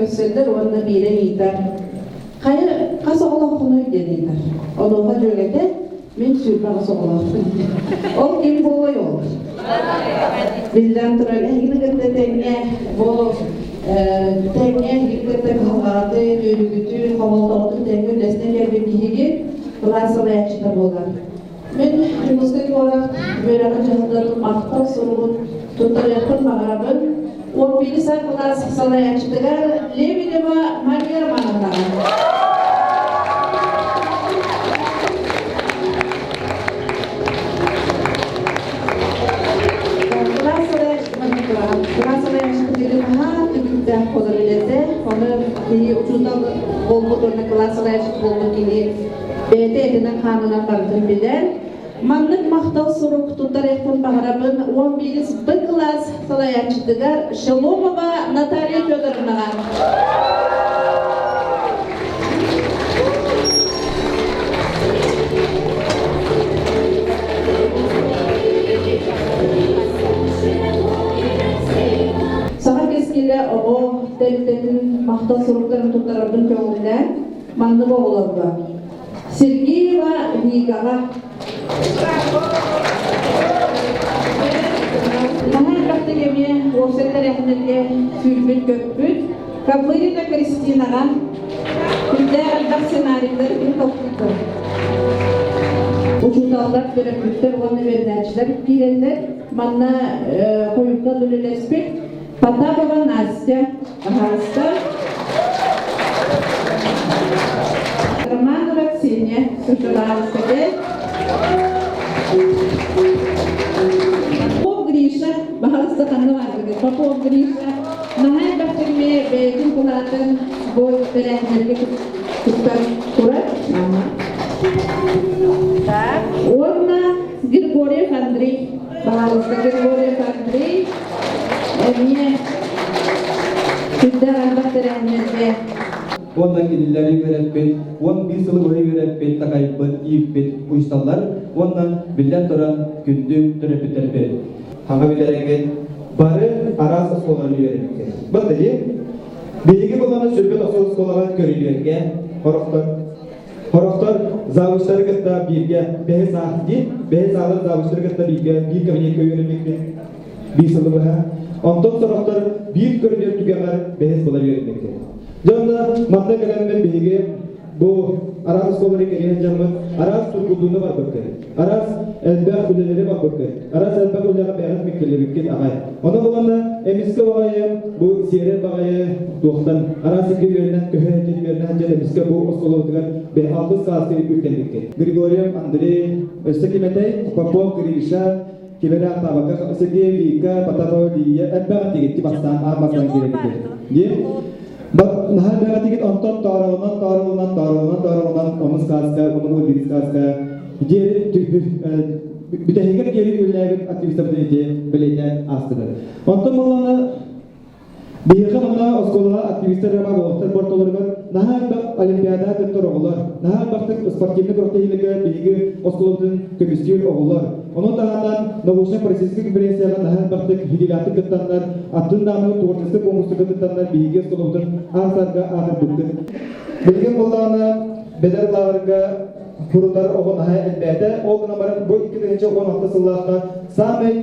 Көрсөллөр уонна биирэ ыйытар: «Хайа, хас оҕолооххунуй?» диэн ыйытар. Онуоха дьүөгэтэ: «Мин 28 оҕолоохпун» диэн. Ол ким буолуой ол? Биллэн турар, эһигини кытта тэҥҥэ бу тэҥҥэ эһигини кытта кыһалҕаҕытын, үөрүүгүтүн, хомолтоҕутун тэҥҥэ үллэстэн кэлбит киһигит кылаас салайааччыта буолар. Мин Дьокуускай куорат үөрэҕин дьаһалтатын махтал суругун туттарыахпын баҕарабын. 11 кылаас салайааччытыгар Лебедева Мария Романовнаҕа. Кылаас салайааччытыгар наһаа түбүктээх буолар үлэтэ. Ону киһи учуутал буолбут уонна кылаас салайааччыта буолбут киһи бэйэтэ этинэн-хаанынан барытын билэр. Маннык махтал сурук туттарыахпын баҕарабын 11 Б кылаас салайааччытыгар Шеломова Наталья Федоровнаҕа. Саха кэскилэ оҕо тэрилтэтин махтал суруктарын туттарарбын көҥүллээн маннык оҕолорго Сергеева Викаҕа Наһаа элбэхтик эмиэ уопсай тэрээһиннэргэ сүүрбүт-көппүт Копырина Кристинаҕа сүрдээх элбэх сценарийдары кини толкуйдуур. Учууталлар, төрөппүттэр уонна үөрэнээччилэр киирэллэр. Манна хойуттан үлэлэспит Потапова Настя, пожалуйста. Романова Ксения, пожалуйста. Попов Гриша, пожалуйста, ханна бааргыт? Попов Гриша, наһаа элбэхтик эмиэ бэйэтин кылаатын бу тэрээһиннэргэ туттар турар. Так, уонна Григорьев Андрей. Пожалуйста, Григорьев Андрей эмиэ сүрдээх элбэх тэрээһиннэргэ Уонна кинилэри үөрэппит, 11 сылы быһа үөрэппит, такайбыт, ииппит уйсаллар уонна биллэн туран күндү төрөппүттэрбит. Хаҥа бүтэрэгит бары араас оскуолалары үөрэппиккит. Баттайы, биһиги буланы сүрбэ тохсор оскуолаҕа көрүлүөргэ хорохтор Хорохтор завучтары кытта бииргэ бэһис аах дии, бэһис аалар завучтары кытта бииргэ биир кабинетка үөрэммиппит биир сылы быһа. Онтон сорохтор биир көрүдүөр түгэҕэр бэһис була үөрэммиппит. Дьэ онно манна кэлэммит биһиги бу араас оскуолалары кэрийэн дьоммут араас тургутууну барбыккыт, араас элбэх үлэлэри барбыккыт, араас элбэх үлэҕэ бэйэҕит миккиллибиккит аҕай. Ону буланна эмискэ баҕайы бу сиэрэ баҕайы туохтан араас икки үөрэнэн көһө сылдьан үөрэнэ сылдьан эмискэ бу оскуолабытыгар алтыс сааска үктэммиккит. Григорьев Андрей, өссө ким этэй? Попов Гриша, ким эрэ ааттаабакка Сергей Вика, Потапова Лия, элбэх этигит бастаан аан бастаан киирэргит. Диэн наһаа элбэх этигит онтон тооролунан тооролунан тооролунан тооролунан онус сааска, онугу биир сааска диэри бүтэһигэр диэри үлэлээбит активистарбытын ити бэлиэтээн аастыбыт. Онтон буоллаҕына биһиэхэ манна оскуолаҕа активистар эрэ буолуохтар бортолоругар наһаа элбэх олимпиада кыттар оҕолор, наһаа элбэхтик спортивнай күрэхтэһиилэргэ биһиги оскуолабытын көмүскүүр оҕолор. Ону таһынан научнай-практическай конференцияҕа наһаа элбэхтик идеялаахтык кыттаннар, атын даҕаны творческай конкурска кыттаннар биһиги оскуолабытын аан-саарга аатырбыппыт. Билигин буоллаҕына бэдэр лааҕырга Курутар оҕо наһаа элбээтэ. Ол гынан баран бу 2016 сыллаахха саамай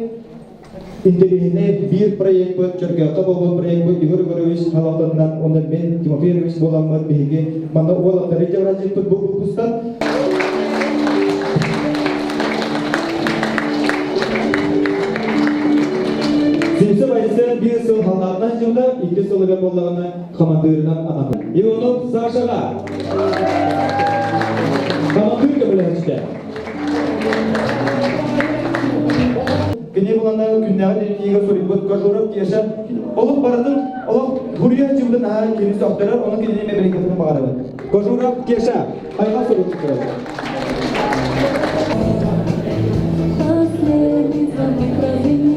интэриэһинэй биир проекпыт, Чөркөөххө буолбут проекпыт Егор Егорович салалтатынан уонна мен Тимофей Егорович буоламмыт биһиги манна уолаттары дьабыраджыппыт бу выпустан Симсэ Байсен биир сыл халлаатынан дьылда, икки сылыгар буоллаҕына хамандыырынан ананна. Иванов Сашаҕа Хамандыыр көмөлөһүччүтэ. Кини булана күннээҕи дневнигэ суруйбут Кожуров Кеша олох барытын олох буруйа дьылдын аһа кини сөхтөрөр, ону кинини мебеликатын баҕарабын. Кожуров Кеша хайҕал сурук Последний звонок прозвенит.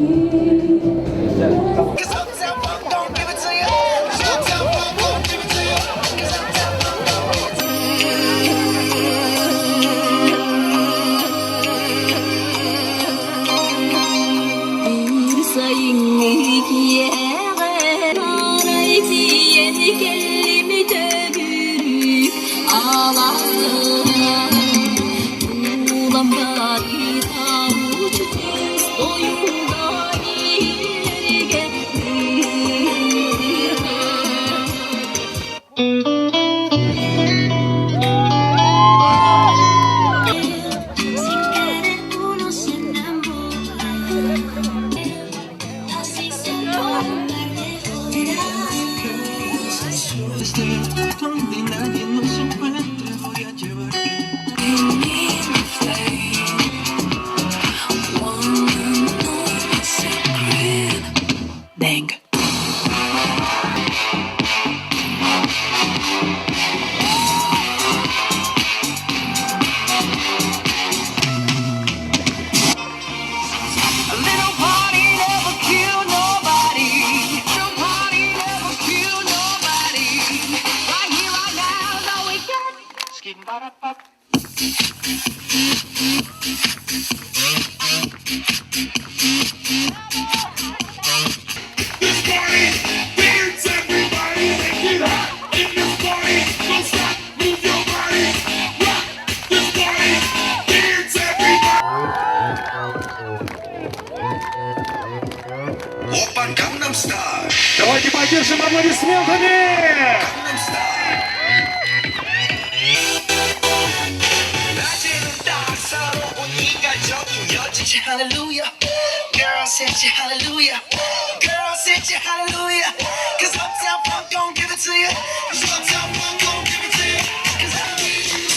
Биир сайыҥҥы киэһэҕэ арай тиийэн кэллэ. esté, donde nadie nos encuentre, voy a llevarte. Dang. A little party never killed nobody. Little party never killed nobody. Right here, right now, no we got. Skip-ba-da-bop. This party, dance everybody, make it hot in this party. Don't stop, move your body, rock this party, dance everybody. Oppa Gangnam Style. Давайте поддержим аплодисментами! 낮에는 따사로운 인간적인 여자지 hallelujah. Girl said you hallelujah. Girl said you hallelujah. Cause Uptown Funk don't give it to you. Cause Uptown Funk don't give it to you. Cause I need you.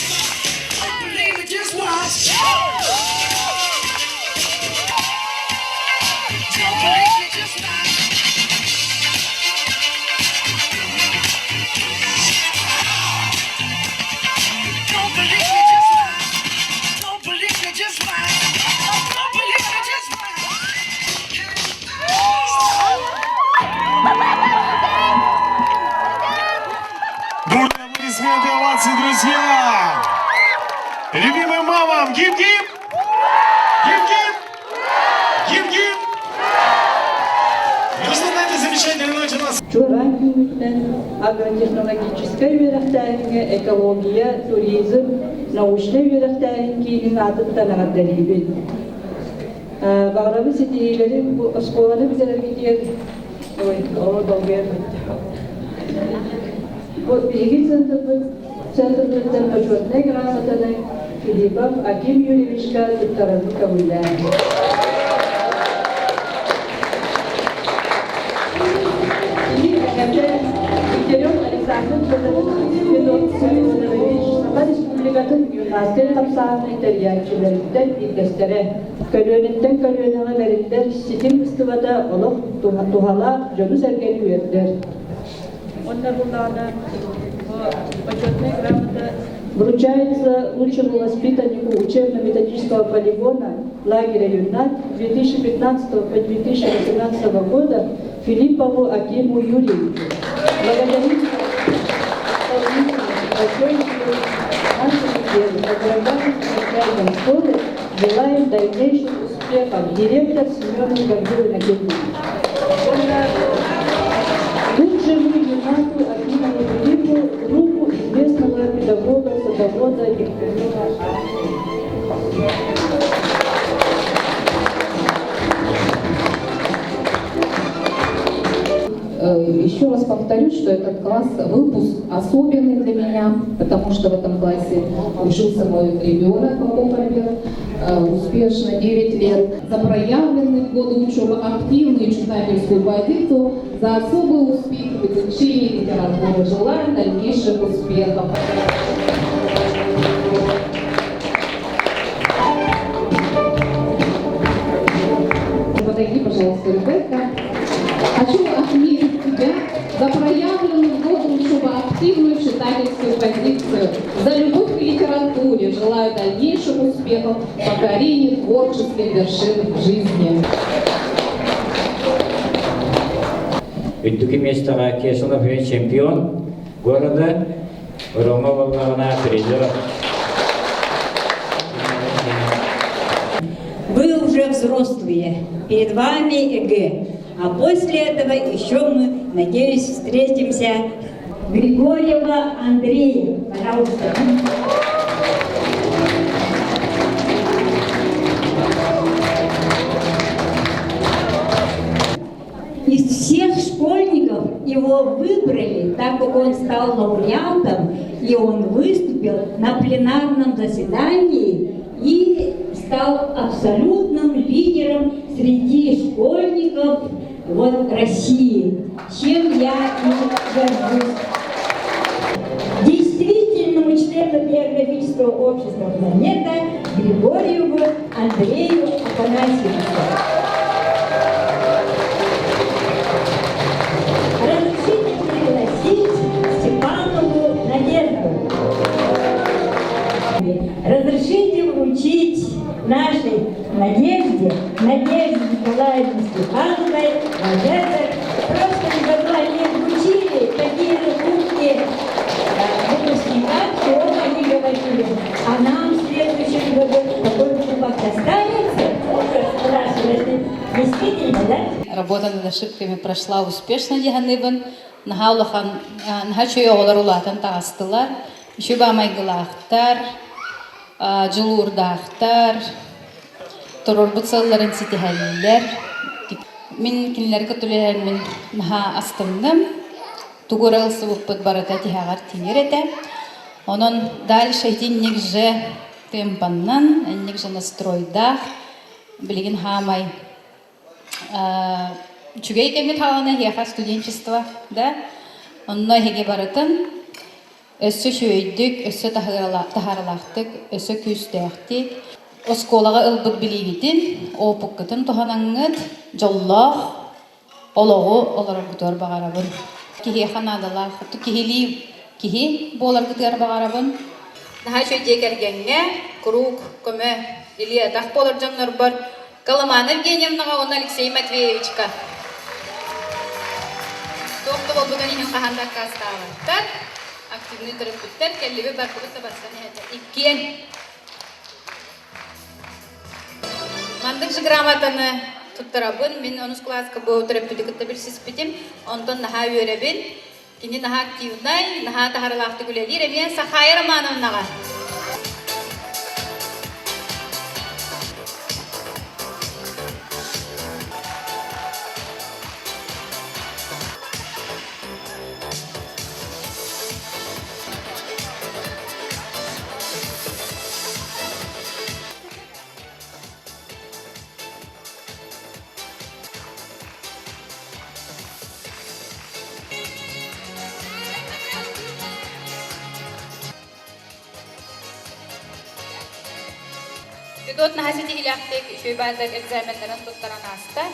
Don't believe it, just watch. Don't believe it, just watch. Don't believe it, just watch. Don't believe it, just watch. Don't believe it, just watch. Бурные аплодисменты, овации, друзья! Любимым мамам, гип-гип! Гип-гип! Гип-гип! Ну что, на этой замечательной ноте нас Чуораан күҥҥүтүнэн агротехнологическай үөрэхтээһиҥҥэ экология, туризм, научнай үөрэхтээһин киинин аатыттан эҕэрдэлиибин. Баҕарабын ситиһиилэри бу оскуоланы бүтэрэргитигэр ой, оо, долгуйар Бу биһиги центрбыт центрбыттан почетнай грамотаны Филиппов Аким Юрьевичка туттарарбыт көҥүллээн. Кини эҕэрдэ Дегтярев Александр Федорович Саха Республикатын юннатскай хамсааһынын тэрийээччилэриттэн биирдэстэрэ. Көлүөнэттэн көлүөнэҕэ бэриллэр ситим быстыбата олох туһалаах дьону-сэргэни үөрдэр. Онно буллаҕына почетная грамота вручается лучшему воспитаннику учебно-методического полигона лагеря «Юннат» 2015 по 2018 года Филиппову Акиму Юрьевичу. Благодарим нашему делу, поздравляем с начальником школы, желаем дальнейших успехов. Директор Семенов Гаврила Иннокентьевич. Лучшему юннату Акимову Филиппу руку известного педагога, садовода Дегтярева А. Еще раз повторюсь, что этот класс, выпуск особенный для меня, потому что в этом классе учился мой ребенок Попов Альберт, успешно 9 лет. За проявленные в годы учебы активную читательскую позицию, за особые успехи в изучении литературы. Желаю дальнейших успехов. Подойди, пожалуйста, Ребекка. Хочу отметить тебя за проявленную в годы учебы активную читательскую позицию, за любовь к литературе. Желаю дальнейших успехов в покорении творческих вершин в жизни. Үрдүкү миэстэҕэ Кесанов чемпион города, Рома буоллаҕына призер. Вы уже взрослые, перед вами ЕГЭ. А после этого еще мы, надеюсь, встретимся. Григорьева Андрея, пожалуйста. Из всех школьников его выбрали, так как он стал лауреатом, и он выступил на пленарном заседании и стал абсолютным лидером среди школьников вот, России, чем я и горжусь. члену географического общества «Планета» Григорьеву Андрею Афанасьевичу. Разрешите пригласить Степанову Надежду. Разрешите вручить нашей Надежде, Надежде Николаевне Степановой, вот это. В прошлом году они вручили такие же кубки выпускникам, что они говорили, а нам в следующем году такой кубок достанется? Спрашивали. Действительно, да? Работа над ошибками прошла успешно дии саныыбын. Наһаа улахан, наһаа үчүгэй оҕолор улаатан таҕыстылар. Үчүгэй баамайгылаахтар, дьулуурдаахтар, туруорбут сыалларын ситиһэллэр. Мин кинилэргэ түбэһэммин наһаа астынным. Тугу эрэ ылсыбыппыт барыта тиһэҕэр тиийэр этэ. Онон дальше итинник же темпаннан, инник же настройдаах билигин хаамай үчүгэй кэмҥэ хаалана эһиэхэ студенчество да онно эһиги барытын өссө үчүгэйдик, өссө таһаарылаахтык, өссө күүстээхтик оскуолаҕа ылбыт билиигитин, опыккытын туһанаҥҥыт дьоллоох олоҕу олороргутугар баҕарабын. Киһиэхэ наадалаах, киһилии киһи буоларгытыгар баҕарабын. Наһаа үчүгэй дьиэ кэргэҥҥэ куруук көмө, илии-атах буолар дьоннорбор Коломана Евгеньевнаҕа уонна Алексей Матвеевичка. Туох да буолбутун иһин хаһан да аккаастаабаттар. Активный төрөппүттэр кэллибит бардыбыт да барсан иһэтэ. Иккиэн. Маннык же грамотаны туттарабын. Мин онус кылааска бу төрөппүтү кытта билсиспитим. Онтон наһаа үөрэбин. Кини наһаа активнай, наһаа таһаралаахтык үлэлиир. Эмиэ Сахая Романовнаҕа. Федот наһаа ситиһиилээхтик үчүгэй баайдар экзаменнарын туттаран ааста.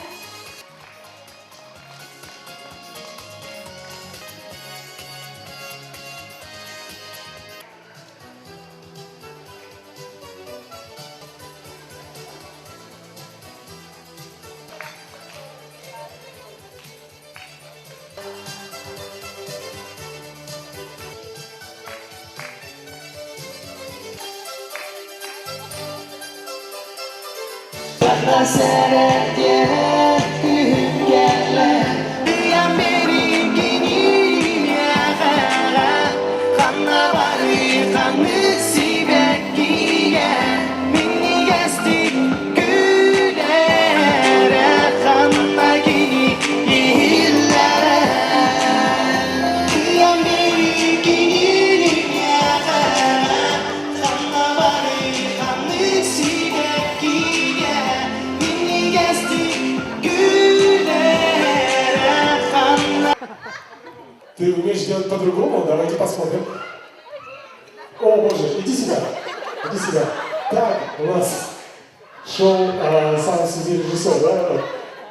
Ты умеешь делать по-другому? Давайте посмотрим. О, боже, иди сюда. Иди сюда. Так, у нас шоу сам себе режиссер, да?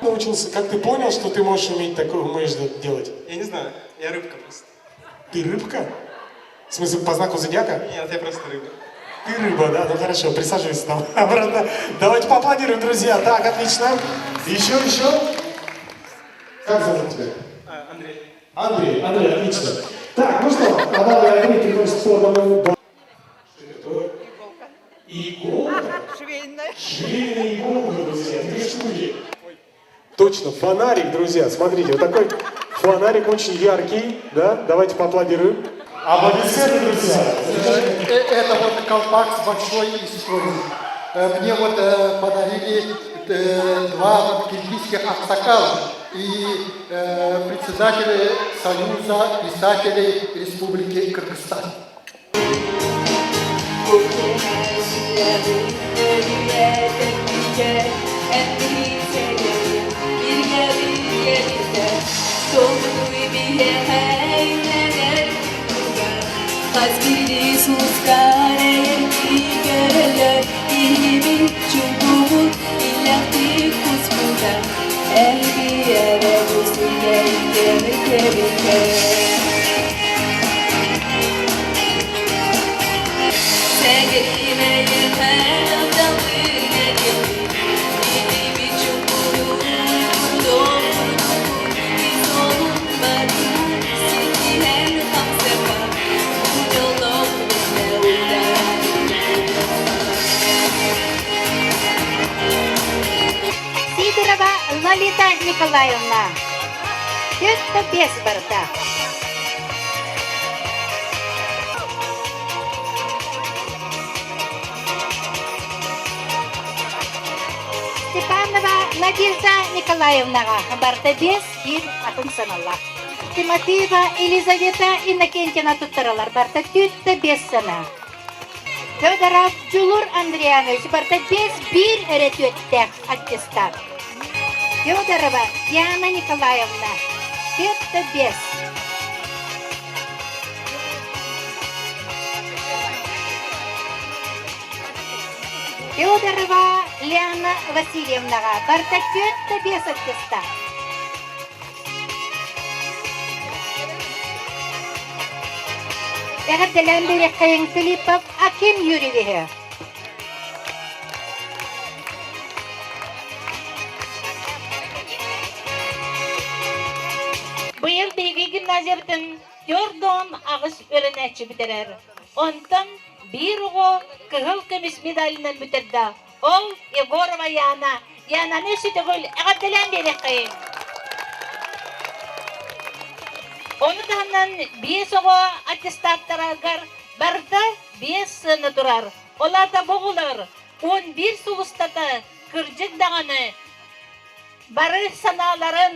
Научился, как ты понял, что ты можешь уметь такое, умеешь делать? Я не знаю, я рыбка просто. Ты рыбка? В смысле, по знаку зодиака? Нет, я просто рыба. Ты рыба, да? Ну хорошо, присаживайся там обратно. Давайте поаплодируем, друзья. Так, отлично. Еще, еще. Как зовут тебя? Андрей. Андрей, Андрей, отлично. Так, ну что, Андрей, Андрей приносит по одному... Что это? Иголка? Швейная. Швейная иголка, друзья. Две штуки. Точно, фонарик, друзья. Смотрите, вот такой фонарик очень яркий. Да? Давайте поаплодируем. Аплодисменты, друзья. Это вот колпак с большой историей. Мне вот подарили два вот киргизских аксакала и председатели Союза писателей Республики Кыргызстан. Сулустар эйэргии көрөллөр, Киһибин чуҥкугун иллэхтик куспута, Эргийэрэ бу сиргэ иккиэн Сидорова Лолита Николаевна. Түөрт биэс барда. Степанова Надежда Николаевнаҕа барда биэс биир атын саналлаах. Тимофеева Елизавета Иннокентьевна туттаралар барда түөрт биэс сана. Федоров Дьулур Андрианович барда биэс биир эрэ түөттээх аттестат. Федорова Диана Николаевна 4-5. Федорова Лиана Васильевнаҕа барда 4-5 аттестат. Эҕэрдэлээн биэриэххэйиҥ Филиппов Аким Юрьевиһы. Быйыл биһиги гимназиябытын 48 үөрэнээччи бүтэрэр. Онтон биир оҕо кыһыл көмүс медалынан бүтэрдэ. Ол Егорова Яна. Янаны сүтүгүл эҕэрдэлээн биэриэххэйиҥ. Ону таһынан биэс оҕо аттестаттарыгар барыта биэс сыана турар. Ол аата бу оҕолор 11 сыл устата кырдьык даҕаны бары санааларын,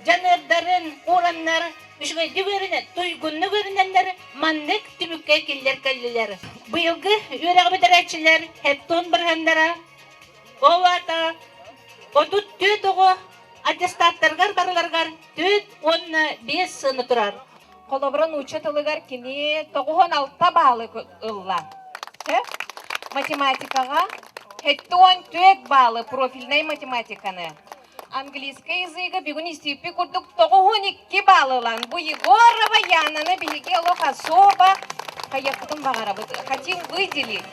дьаныардарын уураннар, үчүгэйдик үөрэнэн, туйгуннук үөрэнэннэр маннык түмүккэ киллэр кэллилэр. Быйылгы үөрэҕи бүтэрээччилэр хептон бырыһыаннара ол аата 34 оҕо аттестаттарыгар барыларыгар 4 уонна 5 сыана турар. Холобура, нуучча тылыгар кини 96 баалы ылла. Математикаҕа 74 баалы профильнай математиканы. Английскай языга бүгүн истииппи курдук 92 баалы ылан, бу Егорова Янаны биһиги олох особо хайыахпытын баҕарабыт. Хотим выделить.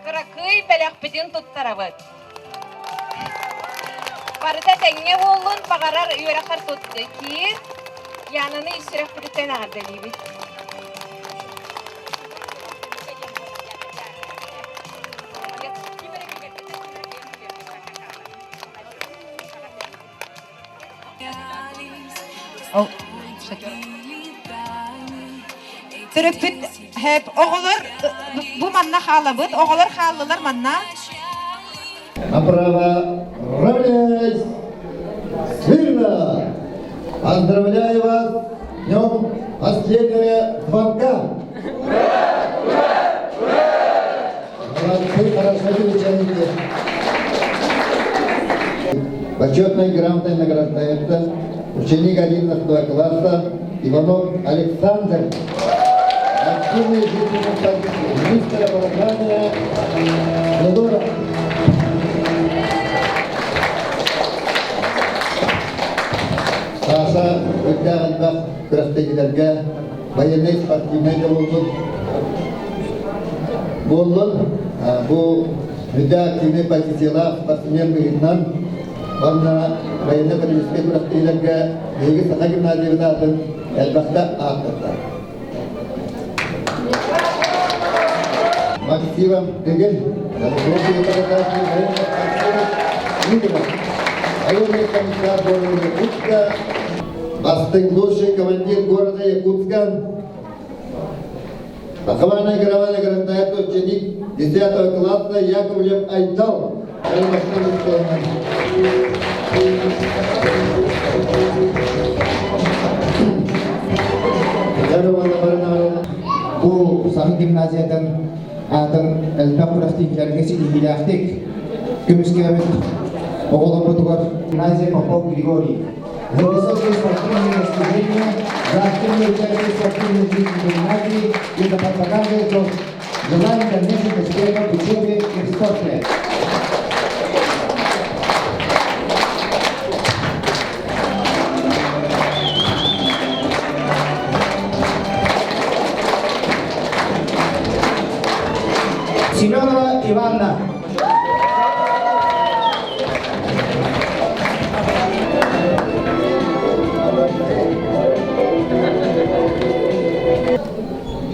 Кыракый бэлэхпитин туттарабыт. Барыта тэҥҥэ буоллун, баҕарар үөрэххэр тут киир. Янаны ис сүрэхпититтэн эҕэрдэлиибит. Төрөппүт оҕолор бу манна хаалабыт, оҕолор хааллылар манна. Направо равняйсь! Смирно! Поздравляю вас с днем последнего звонка! Ура! Ура! Ура! Молодцы, хорошо встречаете. Почетной грамотой награждается ученик 11 класса Иванов Александр. Активный житель министра образования Федоров. Саша үрдээх элбэх күрэхтэһиилэргэ военнай спортивнай дьолуутун буоллун. Бу үрдээх активнай позициялаах спортсмен быһыытынан уонна военно-политическай күрэхтэһиилэргэ биһиги Саха гимназиябыт аатын элбэхтэ ааттатта. Максимом Дыгын, военный комиссар города Якутска, Бастыҥ лучший командир города Якутска, Похвальная грава награждает ученик 10 класса Яковлев Айтал. Бу Саха гимназиятын аатын элбэх күрэхтэһиилэргэ ситиһиилээхтик көмүскээбит оҕолорбутугар гимназия Попов Григорий за высокие спортивные достижения, за активное участие в спортивной жизни гимназии и за пропаганду Желаем дальнейших успехов в учебе и в спорте. Семенова Иванна.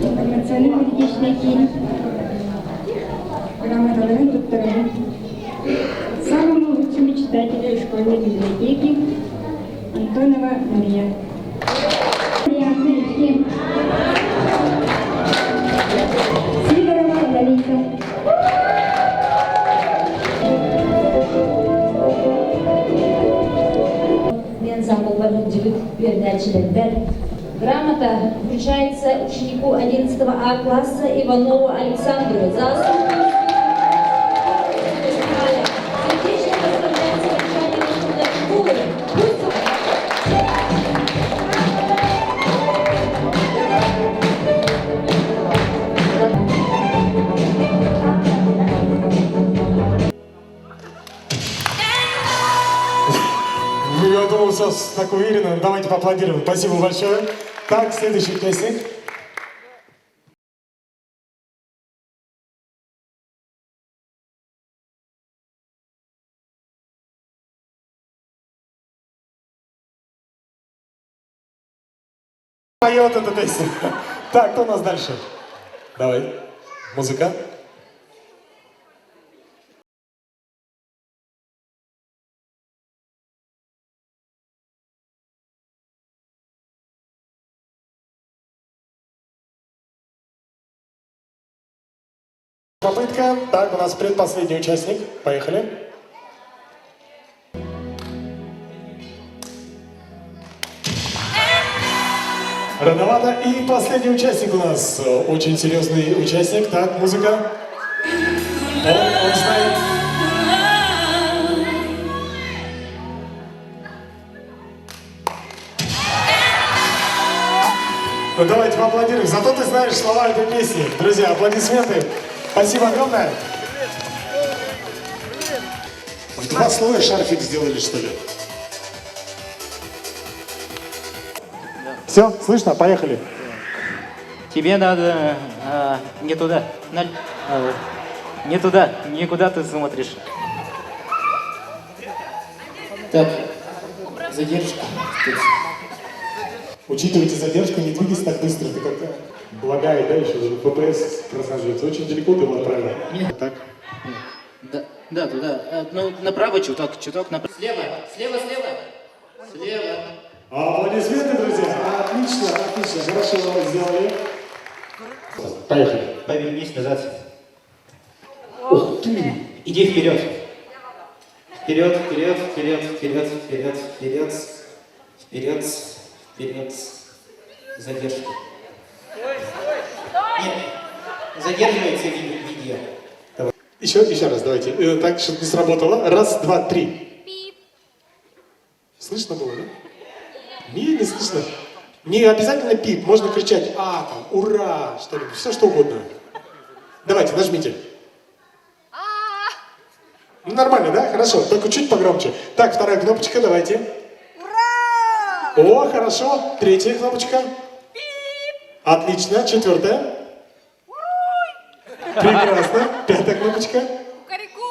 Информационно-аналитичный киин грамоталарын туттарабын. Самому лучшему читателю школьной библиотеки Антонова Мария. Приятно Ефим. Сидорова Лариса. Мен замылбар үндүбүт үөрэнээччилэрбэр. Грамота вручается ученику 11 А класса Иванову Александру за особую фестиваля. Сердечно поздравляется вручание школы. Пусть Я думал, все так уверенно. Давайте поаплодируем. Спасибо большое. Так, следующий участник. Поет эту песню. Так, кто у нас дальше? Давай. Музыка. Попытка. Так, у нас предпоследний участник. Поехали. Рановато. И последний участник у нас. Очень серьезный участник. Так, музыка. Он знает. Ну, давайте поаплодируем. Зато ты знаешь слова этой песни. Друзья, аплодисменты. Спасибо огромное. В два слоя шарфик сделали, что ли? Все, слышно? Поехали. Тебе надо не туда, не туда, никуда ты смотришь. Так, задержка. Учитывайте задержку, не двигайся так быстро. Ты как-то лагает, да, еще FPS просаживается. Очень далеко ты его отправил. Нет. Так. Да, да, туда. Ну, направо чуток, чуток направо. Слева, слева, слева. Слева. Аплодисменты, друзья. Отлично, отлично. Хорошо вы сделали. Поехали. Повернись назад. Ух ты! Иди вперед. Вперед, вперед, вперед, вперед, вперед, вперед, вперед, вперед. Задержка. Нет, задерживается видео. Давай. Еще раз давайте. Так, чтобы не сработало. Раз, два, три. Слышно было, да? Не, не слышно. Не обязательно пип, можно кричать а, там, ура, что-нибудь, все что угодно. Давайте, нажмите. Ну, нормально, да? Хорошо, только чуть погромче. Так, вторая кнопочка, давайте. Ура! О, хорошо. Третья кнопочка. Отлично. Четвертая. Прекрасно. Пятая кнопочка. Кукареку.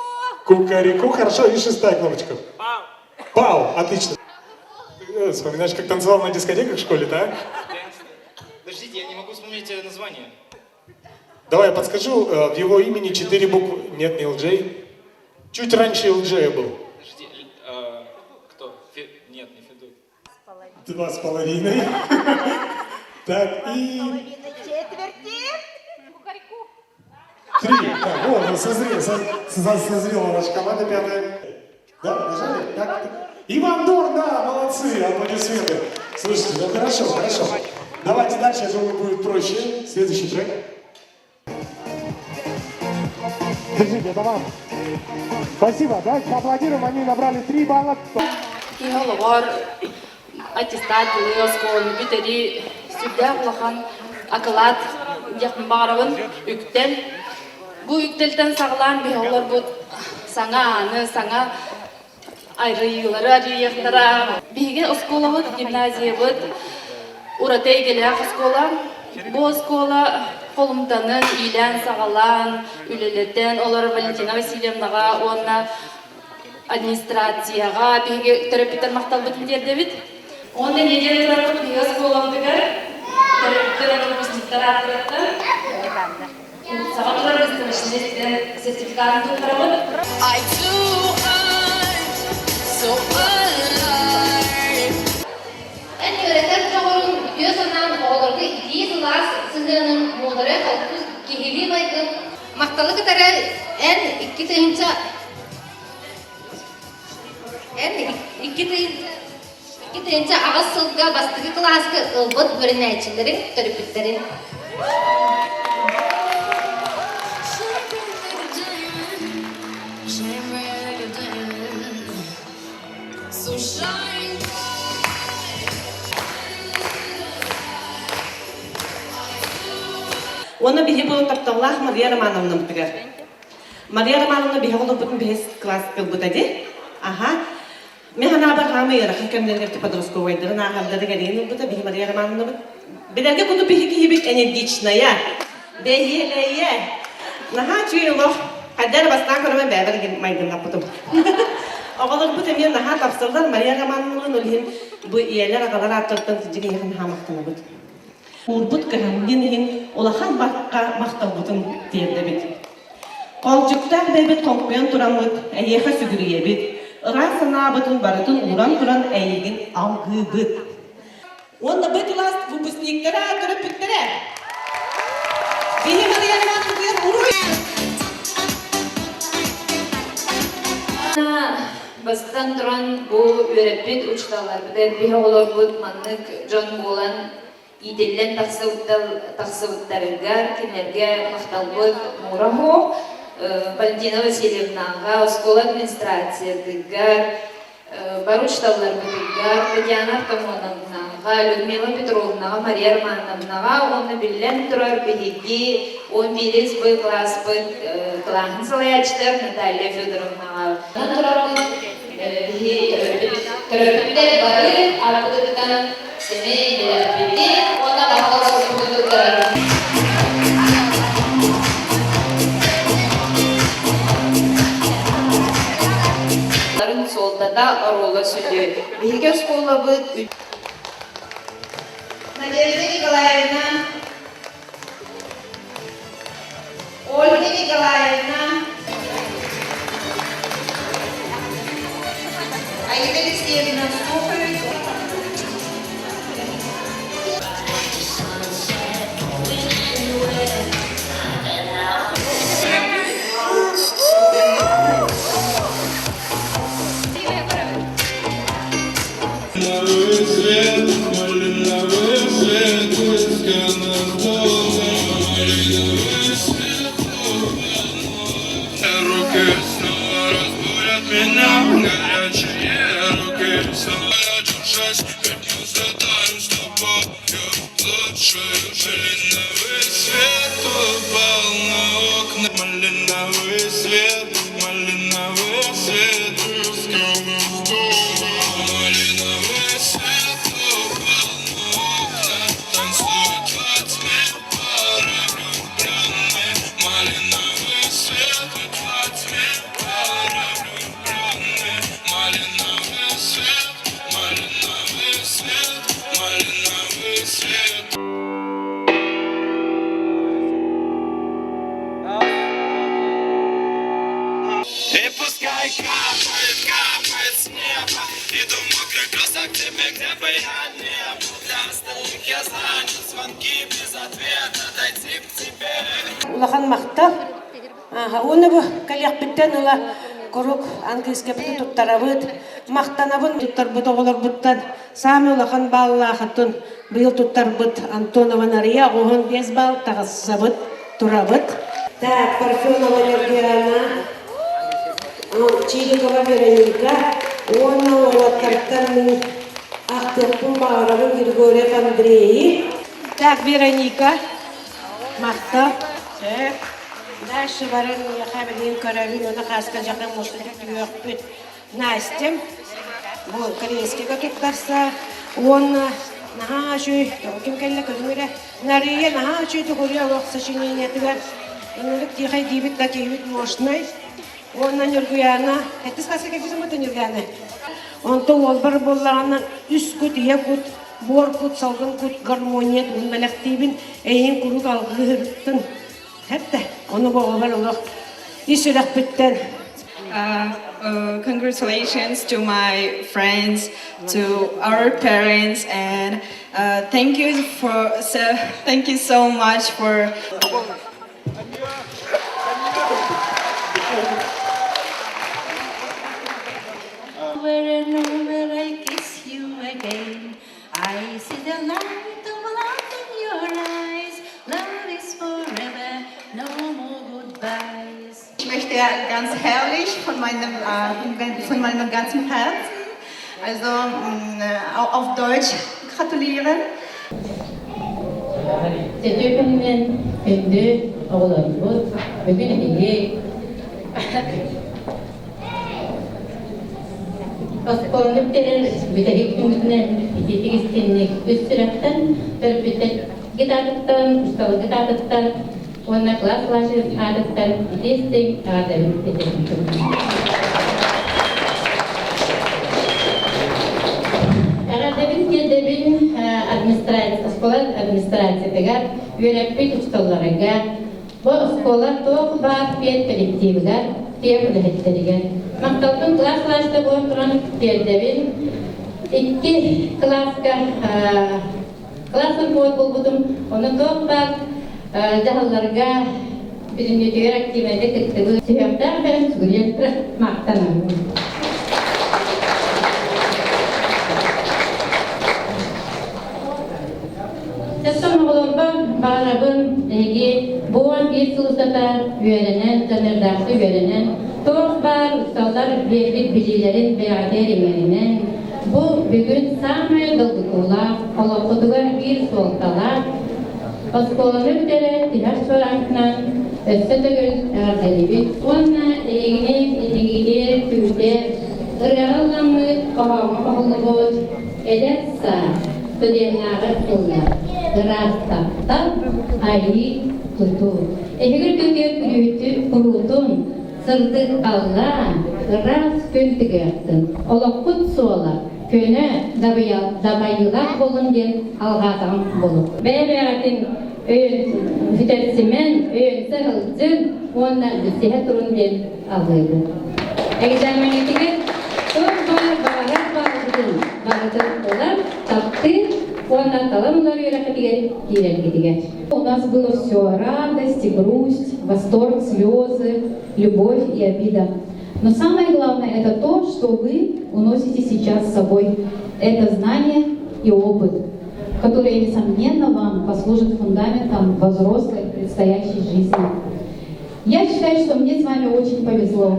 Кукареку. Хорошо. И шестая кнопочка. Пау. Пау. Отлично. Ты вспоминаешь, как танцевал на дискотеках в школе, да? Подождите, я не могу вспомнить название. Давай я подскажу. В его имени 4 буквы. Нет, не LJ. Чуть раньше LJ был. Подожди, кто? Нет, не Федут. 2,5. Так, и... Четверти. Кукареку. 3. Так, вот, созрела наша команда пятая. Да, нажали? Так, так. Иван Дорн, да, молодцы, аплодисменты. Слушайте, ну хорошо, хорошо. Давайте дальше, я думаю, будет проще. Следующий трек. Держите, это вам. Спасибо, давайте поаплодируем, они набрали 3 балла. Киһи аттестат ылыы оскуоланы бүтэрии сүрдээх улахан акылаат. диэхпин баҕарабын үктэл. Бу үктэлтэн саҕалаан биһи олорбут саҥа ааны, саҥа арыйыылары арыйыахтара. Биһиги оскуолабыт, гимназиябыт ураты эйгэлээх оскуола. Бу оскуола холумтанын иилээн-саҕалаан, үлэлэтэн олорор Валентина Васильевнаҕа уонна администрацияҕа биһиги төрөппүттэр махталбытын тиэрдэбит. Уонна эмиэ турарбыт биһиги оскуолабытыгар төрөппүттэр уонна выпускниктар ааттарыттан саҥа турар выставочнай сертификатын туттарабыт. I do I'm so alive. Эн үөрэтэр дьоҕуруҥ, үтүө санаан оҕолорго итии сылаас сыһыаныҥ, муударай холку киһилии майгыҥ Махталы кытары эн 2000 эн 2008 сылга бастакы кылааска ылбыт үөрэнээччилэриҥ төрөппүттэрин. So shine Уонна биһи бу тапталлаах Мария Романовнабытыгар. Мария Романовна биһи олорбутун биһис класс ылбыта ди. Аха. Мен ханаабар хаамы ыарахан кэмнэригэр подростковайдарын ааһардары кэлиэн ылбыта биһи Мария Романовнабыт. Билэргэ куту биһи киһибит энергичная, бэйиэлэйэ. Наһаа үчүгэй олох. Хайдары бастаан көрөмөн бэйэбэр майгыннаппытым. Оҕолорбут эмиэ наһаа тапсаллар Мария Романовналыын ол иһин бу ийэлэр аҕалар ааттарыттан сидьиҥ эйиэхэ наһаа махтанабыт. Уурбут кыһамньын иһин улахан бакка махталбытын тиэрдэбит. Холдьуктаах бэйбит хоҥкуйан тураммыт, эйиэхэ сүгүрүйэбит, ыраас санаабытын барытын ууран туран эйигин алгыыбыт. Уонна Б кылаас выпускниктара төрөппүттэрэ. Биһи Мария Ивановна уруй! Бастатан туран, бу үөрэппит учууталларбытыгар биһи оҕолорбут маннык дьон буолан иитиллэн тахсыбыттарыгар кинилэргэ махталбыт муҥура суох. Валентина Васильевнаҕа, оскуола администрациятыгар, бары учууталларбытыгар Татьяна Артамоновнаҕа, Людмила Петровнаҕа, Мария Романовнаҕа уонна биллэн турар биһиги 11 Б кылааспыт кылааһын салайааччытыгар Наталья Федоровнаҕа турарбыт биһи төрөппүттэр бары ааппытыттан сэмэй бэлэхпитин уонна махтал сурукпутун туттарабыт. Суолтата оруола сүдү. Биһиги оскуолабыт Надежда Николаевна, Ольга Николаевна, Аида Алексеевна Сухович. И пускай капает, капает с неба Иду мокрых кросах к тебе, где бы я не был Для остальных я занят, звонки без ответа Дойти к тебе Улахан махтал. Уонна бу кэлиэхпиттэн ыла куруук английскайбытын туттарабыт. Махтанабын туттарбыт оҕолорбуттан саамай улахан бааллаахытын быйыл туттарбыт Антонова Нария 15 балл таҕыссабыт турабыт. Так, Парфенова Нюргиана, Чирикова Вероника уонна уолаттартан мин ахтыахпын баҕарабын Григорьев Андрейи. Так, Вероника. Махтал. Сөп. Дальше баран миэхэ билигин көрөбүн, уонна хааска дьахан муштата түһүөхпүт. Настя бу корейскийга туттарса уонна наһаа үчүгэй ким кэллэ көрүҥ эрэ Нария наһаа үчүгэй тугуруйа олох сочинениетыгар ынырык тихай диибит да киһибит мощный уонна Ньургуйаана хэттис класска кэлбитим бу Ньургуйаана онтон уолбар буоллаҕына үс кут ийэ кут буор кут салгын кут гармония тугун бэлэхтиибин эйигин куруук алгыһырыттын хэттэ ону бу оҕолор олох ис сүрэхпиттэн Congratulations to my friends, to our parents, and thank you for so thank you so much for. Over and over I kiss you again. I see the light of love in your eyes. Love is forever, no more goodbyes. Ich möchte ganz herrlich von meinem ganzen Herzen, also auch auf Deutsch gratulieren. Сөтүө күнүнэн күндү оҕолорбут бүгүн эһиги оскуоланы бүтэрэр бүтэһик күҥҥүтүнэн итиитик истинник үс сүрэхтэн төрөппүттэр гитарыттан, учууталгыт аатыттан уонна кылаас салааччытын аатыттан итии истиҥ эҕэрдэбин этэбин. Эҕэрдэбин тиэрдэбин администрация, оскуола администрациятыгар, үөрэппит учууталларыгар, бу оскуола туох баар пед коллективыгар, тиэх үлэһиттэригэр. Махталбын кылаас салааччыта буолан туран тиэрдэбин. Икки кылааска Кылааспын куот булбутум, ону туох баар дьаһалларга бүтүннүүтүгэр активнайдык кыттыбыт сүһүөхтээх бэйэм сүгүрүйэн махтанабын. Честом оҕолорбор баҕарабын эһиги бу 11 сыл устата үөрэнэн, дьаныардаахтык үөрэнэн, туох баар учууталлар биэрбит билиилэрин бэйэҕитигэр иҥэринэн, Бу бүгүн саамай долгутуулаах, олоххутугар биир суолталаах оскуоланы бүтэрэр тиһэх чуораанынан өссө төгүл эҕэрдэлиибит уонна эйигини итигиитигэр күүтэр, ырыаҕа ылламмыт, хоһооҥҥо хоһуллубут эдэр саас студеннааҕы сыллар ыраас таптал, айыы, тутуу. Эһиги үрдүгэр күлүүтү куруутун Сырдык халлаан, ыраас күн тыгыахтын, олохпут суола, көнө, дабайыылаах буолун диэн алҕаатаҕым буолуо. Бэйэ-бэйэҕитин өйөн бүтэрсимэн, өйөнсө сылдьын уонна билсиһэ турун диэн алгыыбын. Экзаменитигэр туох баар баҕарар баҕарбытын барытын ылар, таптыыр уонна талан ылар үөрэххитигэр киирэргитигэр. У нас было все – радость и грусть, восторг, слезы, любовь и обида. Но самое главное – это то, что вы уносите сейчас с собой. Это знание и опыт, которые, несомненно, вам послужат фундаментом во взрослой предстоящей жизни. Я считаю, что мне с вами очень повезло.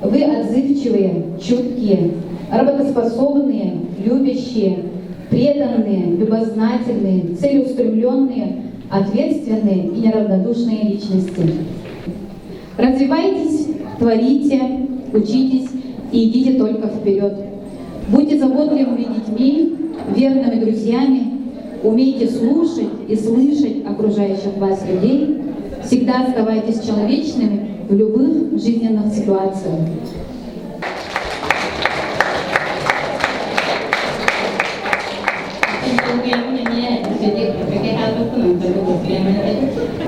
Вы отзывчивые, чуткие, работоспособные, любящие, преданные, любознательные, целеустремленные, ответственные и неравнодушные личности. Развивайтесь, творите, учитесь и идите только вперед. Будьте заботливыми детьми, верными друзьями, умейте слушать и слышать окружающих вас людей, всегда оставайтесь человечными в любых жизненных ситуациях.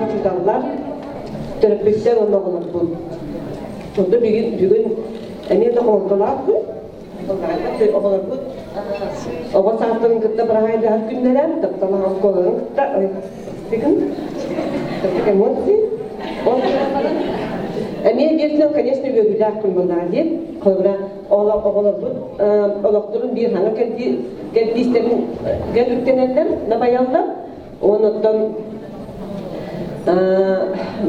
Учууталлар төрөппүттэр уонна оҕолорбут. Онто бүгүн бүгүн эмиэ да хомолтолоох күн. Оҕолорбут оҕо саастарын кытта быраһаайдаһар күннэрэ, тапталаах оскуолаларын кытта бүгүн эмоции. Ол эмиэ биир конечно, үөрүүлээх күн буоллаҕа диэн. Холобура, оҕолорбут олохторун биир хаҥа кэрдиистэрин үктэнэллэр, дабайаллар. Онуттан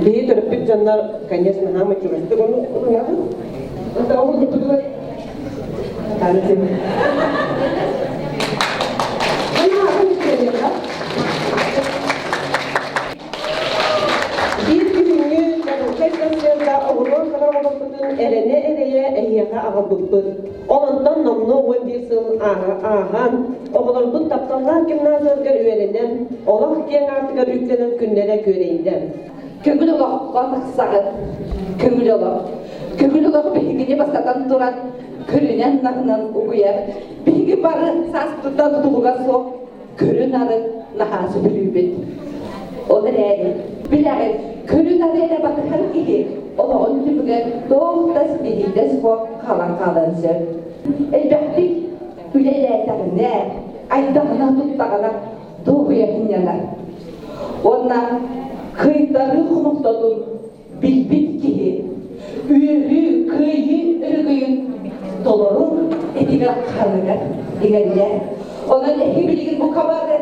биһи төрөппүт дьоннор, конечно, хаама чугастык ону ылынабыт. Онто ол бутугар аҕалбыппыт. Ол онтон номнуо 11 сыл ааһан, оҕолорбут тапталлаах гимназияларыгар үөрэнэн, олох киэҥ аартыгар үктэнэн күннэрэ күөрэйдэ. Көҥүл олоххо тахсаҕыт. Көҥүл олох. Көҥүл олох биһигини бастатан туран көрүнэн-нарынан угуйар. Биһиги бары сааспытыттан тутулуга суох көрү-нары наһаа сөбүлүүбүт. Ол эрээри, билэҕит, көрү-нары эрэ батыһар киһи олоҕун түмүгэр туох да ситиһиитэ суох хаалан хаалан сөп. Элбэхтик үлэлээтэҕинэ, айдаҕына туттаҕына дуоһуйа сынньанар. Уонна кыайтарыы хомолтотун билбит киһи үөрүү, кыайыы өрөгөйүн толору этигэр-ханыгар иҥэриллэр. Онон эһи билигин бука бары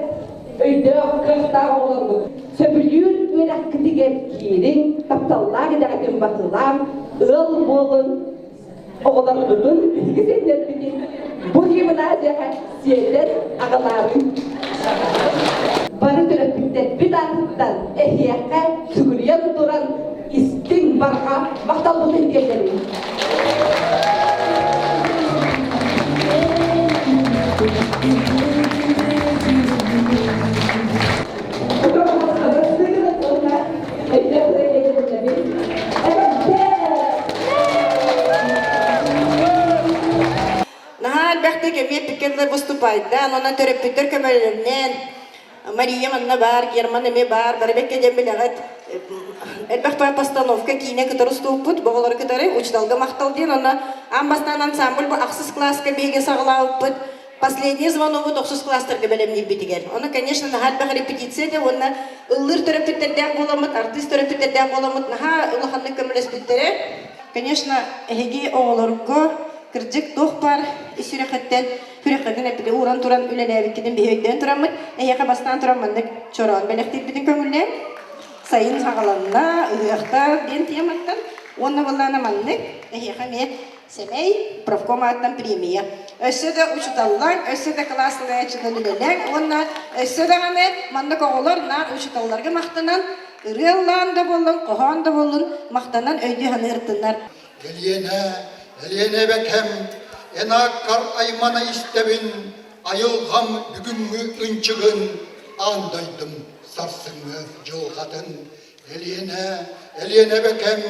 өйдөөх, кыахтаах оҕолоргут сөбүлүүр үөрэххитигэр киириҥ, тапталлаах идэҕитин баһылаан, ыал буолун, оҕолоргутун биһиги сиэннэрбитин бу гимназияҕа сиэтэн аҕалаарыҥ. Бары төрөппүттэрбит аатыттан эһиэхэ сүгүрүйэн туран истиҥ барҕа махталбытын тиэрдэбин. Наһаа элбэхтик эмиэ пиккерлер выступайдаан, онон төрөппүттэр көмөлөрүнэн Мария манна баар, Герман эмиэ баар, бары бэккэ диэн билэҕит. Элбэх постановка киинэ кытары устубуппут, оҕолору кытары учууталга махтал диэн, онно аан бастаан ансамбль бу ахсыс кылааска биһиги саҕалаабыппыт. Последний звоногу тохсус класстарга бэлэмниирбитигэр. Ону, конечно, наһаа элбэх репетиция да уонна ыллыыр төрөппүттэрдээх буоламмыт, артыыс төрөппүттэрдээх буоламмыт наһаа улаханнык көмөлөспүттэрэ. Конечно, эһиги оҕолорго кырдьык туох баар ис сүрэххиттэн сүрэххитин эппити ууран туран үлэлээбиккитин биһи өйдөөн тураммыт, эһиэхэ бастаан туран маннык чороон бэлэхтиирбитин көҥүллээн, сайын саҕаланна, ыһыахтар диэн тематтан уонна былаана маннык эһиэхэ эмиэ Сэмэй профком ааттан премия. Өссө да учуталлар, өссө да кылаас салайааччынан үлэлээҥ уонна өссө даҕаны маннык оҕолор наар учуталларга махтанан, ырыа ыллаан да буоллун, хоһоон да буоллун, махтанан өйдүү саныыртыннар. Элиэнэ, Элиэнэ эбэкэм, эн ааккар аймана истэбин, айылҕам бүгүҥҥү ынчыгын, аан дойдум сарсыҥҥы дьылҕатын. Элиэнэ, Элиэнэ эбэкэм,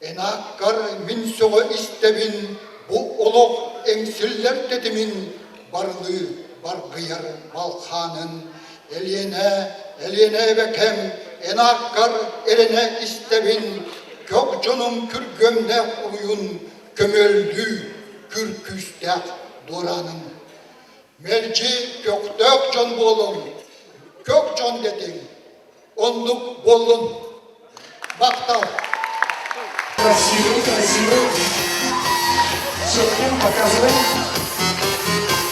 Эн ааккар мин сөҕө истэбин, бу олох эҥсиллэр тэтимин, барылыы баргыйар балхаанын. Элиэнэ, Элиэнэ эбэкэм, эн ааккар эрэнэ истэбин, көх дьонум күргүөмнээх уруйун, көмүөллүү күр күүстээх дуораанын. Мэлдьи көхтөөх дьон буолуҥ, көх дьон дэтиҥ, Оннук буоллун. Махтал. Красивый, красивый. Четким, показывай.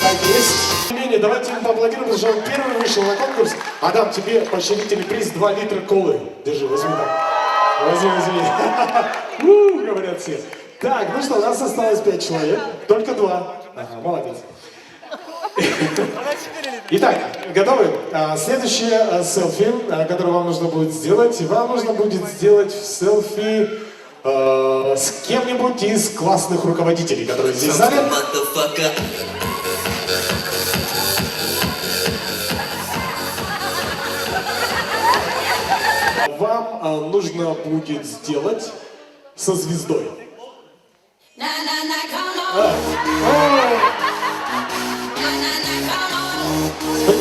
Так, есть. Менее, давайте ему поаплодируем, потому что он первый вышел на конкурс. Адам, тебе поощрительный приз 2 литра колы. Держи, возьми так. Возьми, возьми. У, говорят все. Так, ну что, у нас осталось 5 человек. Только два. Ага, молодец. Итак, готовы? А, следующее а, селфи, а, которое вам нужно будет сделать, вам нужно будет сделать селфи э, с кем-нибудь из классных руководителей, которые здесь в зале. Вам нужно будет сделать со звездой.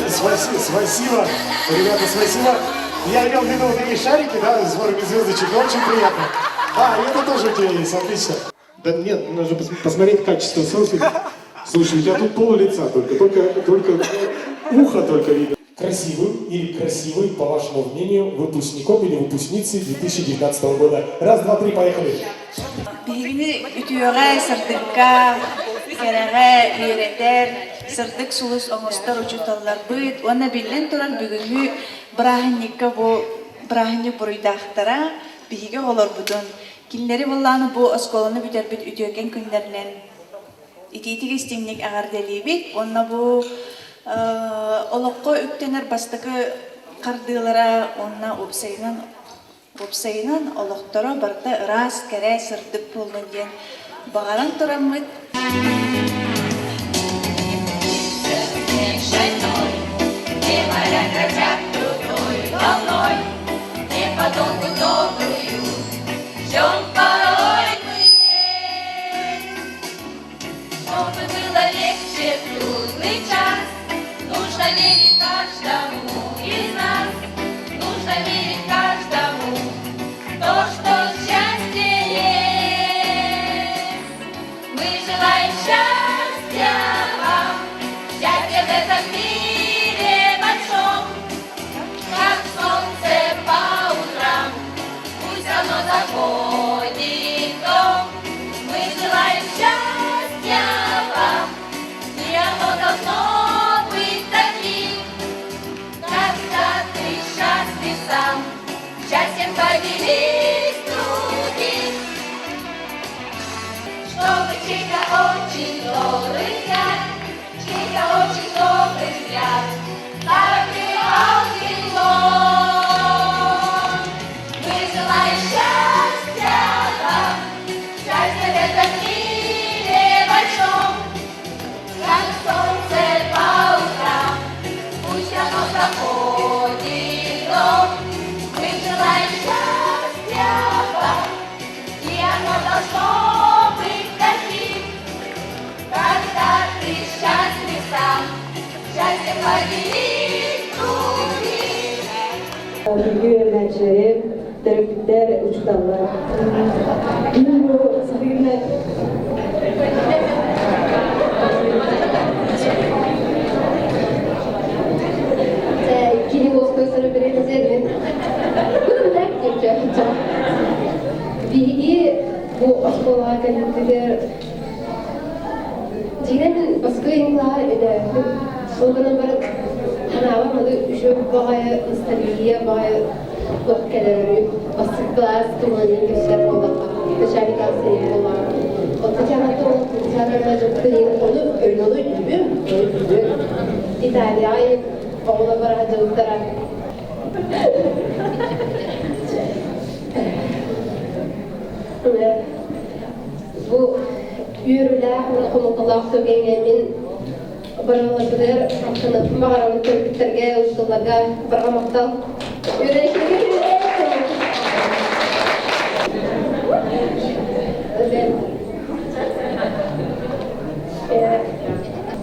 Спасибо, спасибо, ребята, спасибо. Я имел в виду вот такие шарики, да, с формой звездочек, очень приятно. А, и это тоже у тебя есть, отлично. Да нет, нужно посмотреть качество селфи. Слушай, у тебя тут пол лица только, только, только ухо только видно. Красивым или красивый, по вашему мнению, выпускником или выпускницей 2019 года? Раз, два, три, поехали. Биһигини үтүөҕэ, сырдыкка, кэрэҕэ үөрэтэр, сырдык сулус оҥостор учууталларбыт уонна биллэн турар бүгүҥҥү бырааһынньыкка бу бырааһынньык буруйдаахтара биһиги оҕолорбутун кинилэри былааны бу оскуоланы бүтэрбит үтүөкэн күннэринэн итиитик истиҥник эҕэрдэлиибит уонна бу олоххо үктэнэр бастакы хардыылара уонна уопсайынан Уопсайынан, олохторо барыта ыраас, кэрэ, сырдык буоллун диэн. Баҕаран тураммыт Чтобы было легче в трудный час, Нужно верить каждому из нас, Нужно верить каждому в то, что счастье есть. Мы желаем счастья вам, счастья в этом мире большом, Как солнце по утрам, пусть оно заходит в дом. Мы желаем счастья вам, и оно должно быть таким, когда ты счастлив сам, счастьем поделись с другим. Чтобы чей-то очень добрый взгляд, чей-то очень добрый взгляд согревал теплом. Мы желаем счастья вам, счастья в этом мире большом, как солнце по утрам, пусть оно заходит в дом. Мы желаем счастья вам, и оно должно быть таким, когда ты счастлив сам, счастьем поделись с другим. Күндү үөрэнээччилэрим, төрөппүттэр, учууталлар. Мин бу сахыйна Кини уоскуй сыры беретизермин. Биһиги бу оскуолаҕа кэлбитигэр дьиҥинэн баскы иҥлаҕа өйдөөбүппүт. Ол гынан баран ханаабар маны үчүгэй баҕайы ностальгия баҕайы туох кэлэр бастакы кылаас туһунан кэпсэтэр буоллахха начальник класс буоллаҕа. Оттон Татьяна дьоппутун ону ону өйдүүбүн, өйдүүбүн. Италияҕа оҕолор бара дьылыттара. Бу үөрүүлээх уонна хомолтолоох түгэҥҥэ мин барыларбытыгар махтаныахпын баҕарабын төрөппүттэргэ, учууталларга барҕа махтал.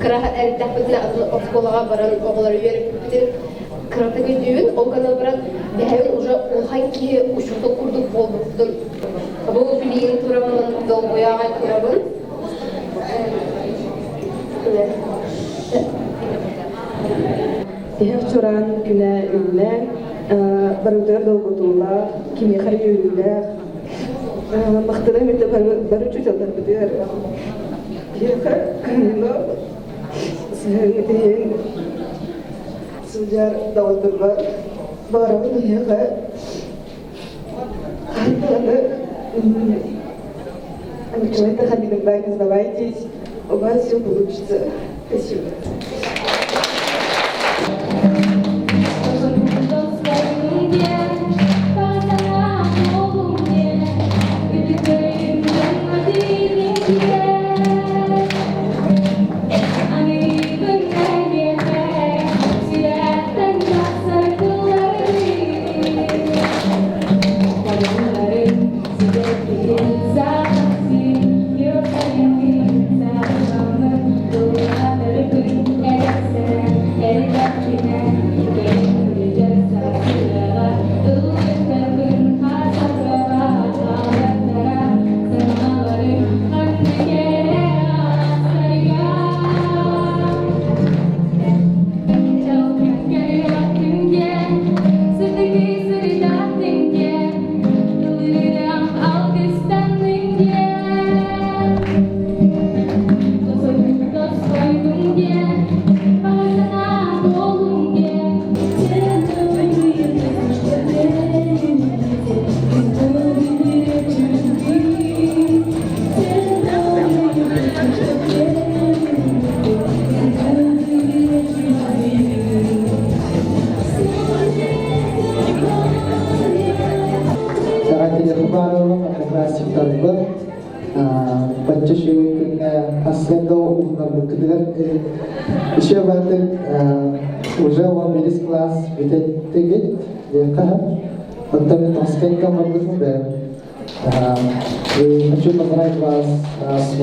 Кыра эрдэхпитинэ оскуолаҕа баран оҕолору үөрэппиппитин кыратык өйдүүбүн. Ол гынан баран бэйэбин уже улахан киһи учуутал курдук буолбуппутун бу билигин тураммын долгуйа аҕай турабын. Тиһэх чураан күнэ үүннэ, барытыгар долгутуулаах, кимиэхэ эрэ үөрүүлээх. Махтаныам этэ бары учууталларбытыгар. Биһиэхэ кыһыҥҥы сыһыаҥҥыт иһин сылдьар доҕотторбор баҕарабын эһиэхэ хаһан даҕаны никогда не сдавайтесь, у вас все получится. Спасибо. Саҕа телехабарова одноклассниктарбын. Бачча үчүгэй күҥҥэ сарсыарда уһуннарбыккытыгар еще баатык уже он бирис класс бүтэттигит диэххэ оттон мин тоскайга барбытым бэйэм. И хочу поздравить вас с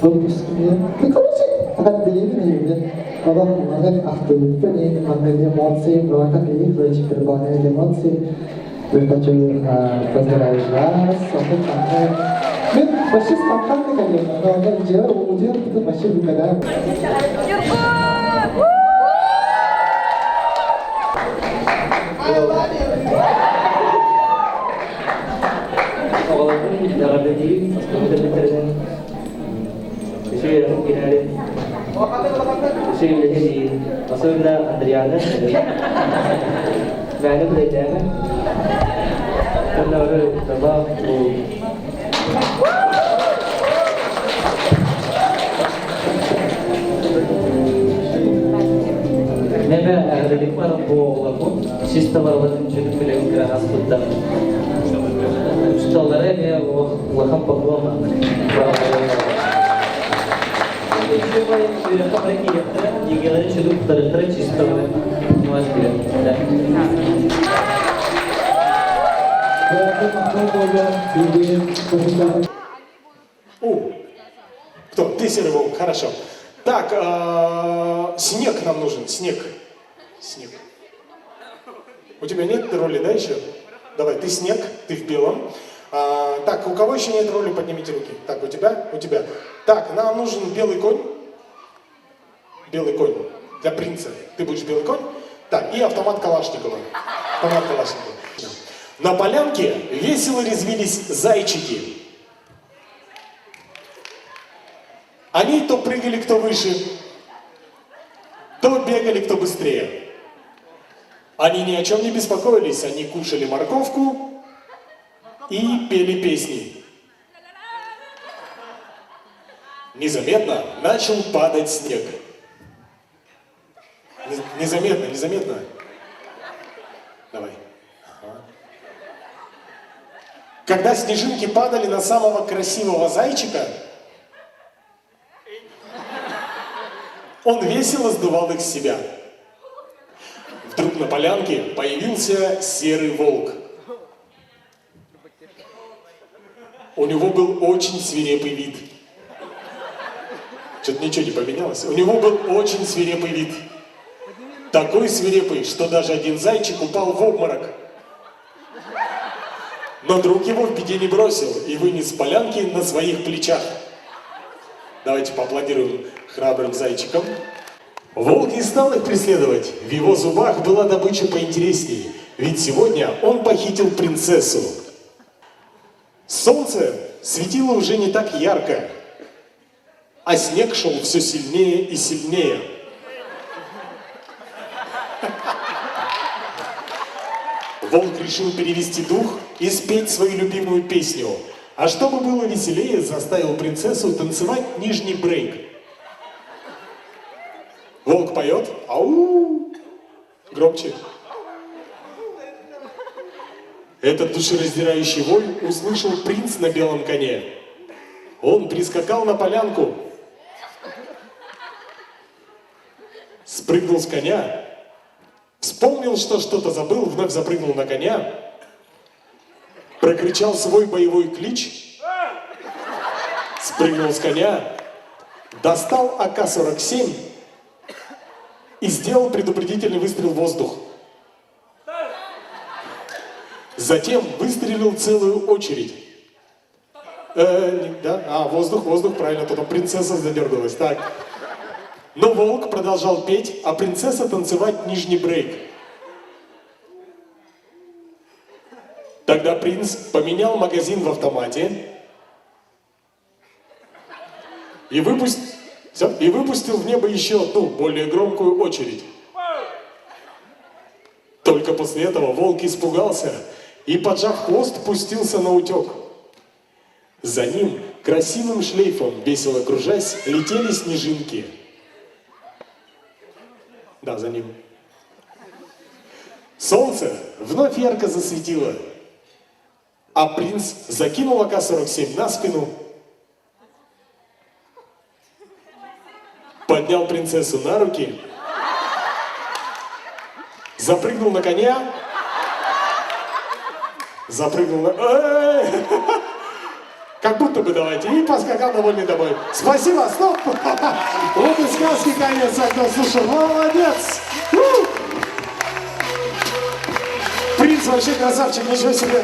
выпусками. Ну, короче, отделили Потом маннык ахтыбыппын и маннык эмоции, бөҕө короче, переполняют эмоции. Хочу поздравить вас, Мен вообще спонтанно, конечно, но дело удел, вообще никогда. Оҕолорбун эҕэрдэлиибин, оскуола төрөппүттэринэн үчүгэй үөрэххин киирээри, үчүгэй үлэһит Особенно Андриана, мээнэ күлэйдээмэ. Уонна бары табаах Небе эҕэрдэлик баран бу оҕолорбун чисто барыларын үчүгэй күлэбин кыра аспыттар. Учууталлара эмиэ улахан поклон Үөрэххэ бары киириэхтэрэ, ЕГЭлэри чөлү туттарыахтара чисто мас билэр. У. Кто? Ты, Серый Волк, хорошо. Так, снег нам нужен, снег. Снег. У тебя нет роли, да, еще? Давай, ты снег, ты в белом. А, так, у кого еще нет роли, поднимите руки. Так, у тебя, у тебя. Так, нам нужен белый конь. Белый конь для принца. Ты будешь белый конь. Так, и автомат Калашникова. Автомат Калашникова. На полянке весело резвились зайчики. Они то прыгали кто выше, то бегали кто быстрее. Они ни о чем не беспокоились, они кушали морковку и пели песни. Незаметно начал падать снег. Незаметно, незаметно. Давай. Ага. Когда снежинки падали на самого красивого зайчика, он весело сдувал их с себя. Вдруг на полянке появился серый волк. У него был очень свирепый вид. Что-то ничего не поменялось. У него был очень свирепый вид. Такой свирепый, что даже один зайчик упал в обморок. Но друг его в беде не бросил и вынес с полянки на своих плечах. Давайте поаплодируем храбрым зайчикам. Волк не стал их преследовать. В его зубах была добыча поинтереснее. Ведь сегодня он похитил принцессу. Солнце светило уже не так ярко, а снег шел все сильнее и сильнее. Волк решил перевести дух и спеть свою любимую песню. А чтобы было веселее, заставил принцессу танцевать нижний брейк. Волк поет. Ау! Громче. Этот душераздирающий вой услышал принц на белом коне. Он прискакал на полянку, спрыгнул с коня, вспомнил, что что-то забыл, вновь запрыгнул на коня, прокричал свой боевой клич, спрыгнул с коня, достал АК-47 и сделал предупредительный выстрел в воздух. Затем выстрелил целую очередь. Не, да? А, воздух, воздух, правильно, потом принцесса задергалась. Так. Но волк продолжал петь, а принцесса танцевать нижний брейк. Тогда принц поменял магазин в автомате и, Всё, и выпустил в небо еще одну, более громкую очередь. Только после этого волк испугался и, поджав хвост, пустился наутек. За ним красивым шлейфом, весело кружась, летели снежинки. Да, за ним. Солнце вновь ярко засветило. А принц закинул АК-47 на спину, поднял принцессу на руки, запрыгнул на коня, запрыгнул на... Как будто бы давайте. И поскакал довольный домой. Спасибо, стоп! Вот и сказки конец, а кто слушал. Молодец! Принц вообще красавчик, ничего себе.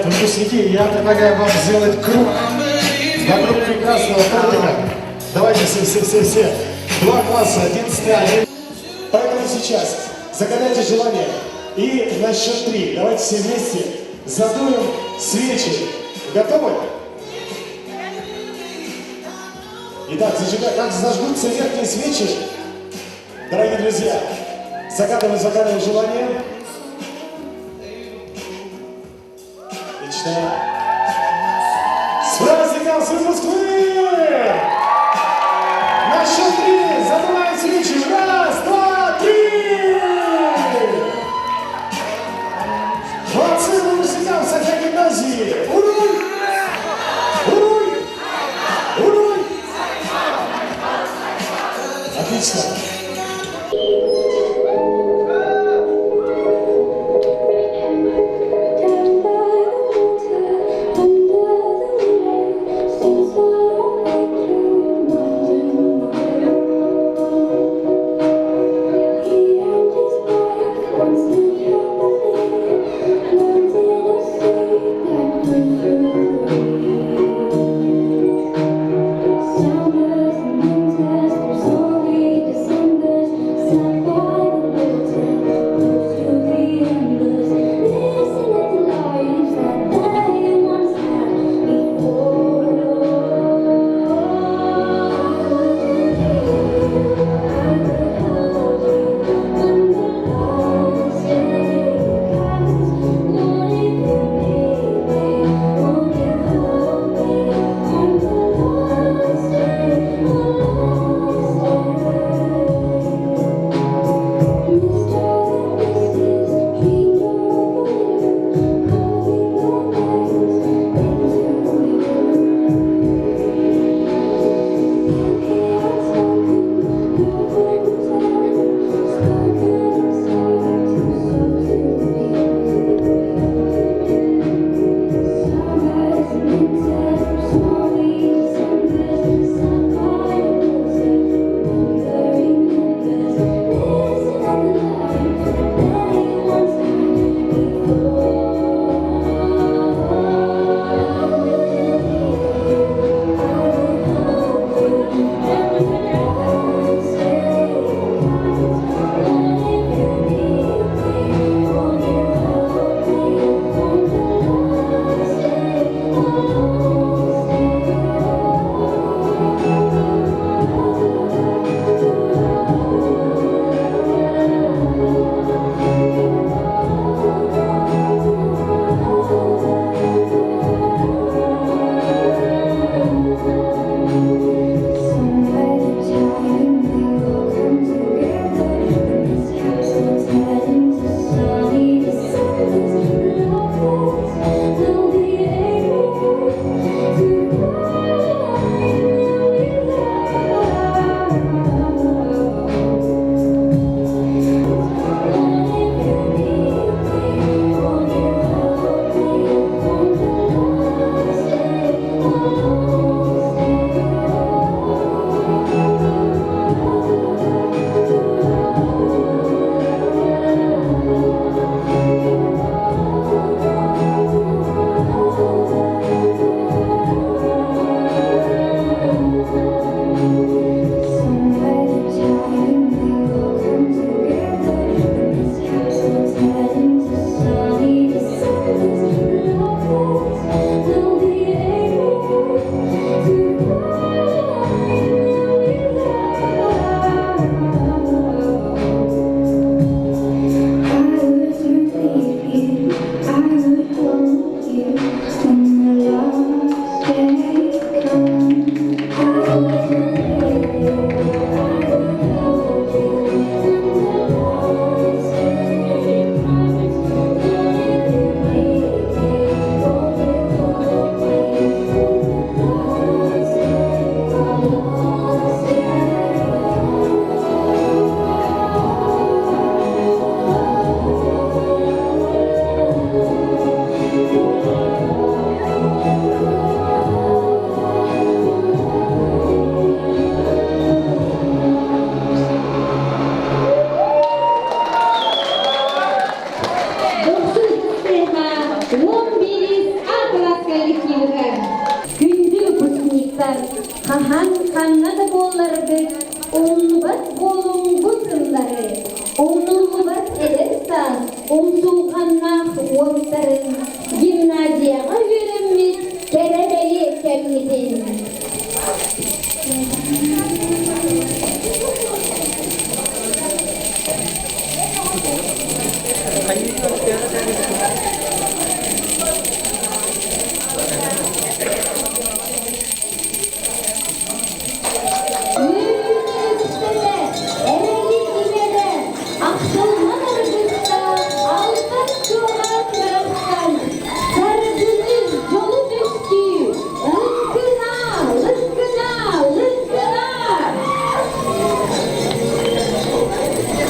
Ребят, выпускники, я предлагаю вам сделать круг вокруг прекрасного тортика. Давайте все, все, все, все. Два класса, 11 один. Поэтому сейчас загадайте желание. И на счет три давайте все вместе задуем свечи. Готовы? Итак, зажигай, как зажгутся верхние свечи, дорогие друзья, загадываем, загадываем желание. Отлично. С праздником, с выпускным! На счет три задуваем свечи. Раз, два, три! Молодцы выпускникам Саха гимназии! Уруй! Уруй! Уруй! Отлично.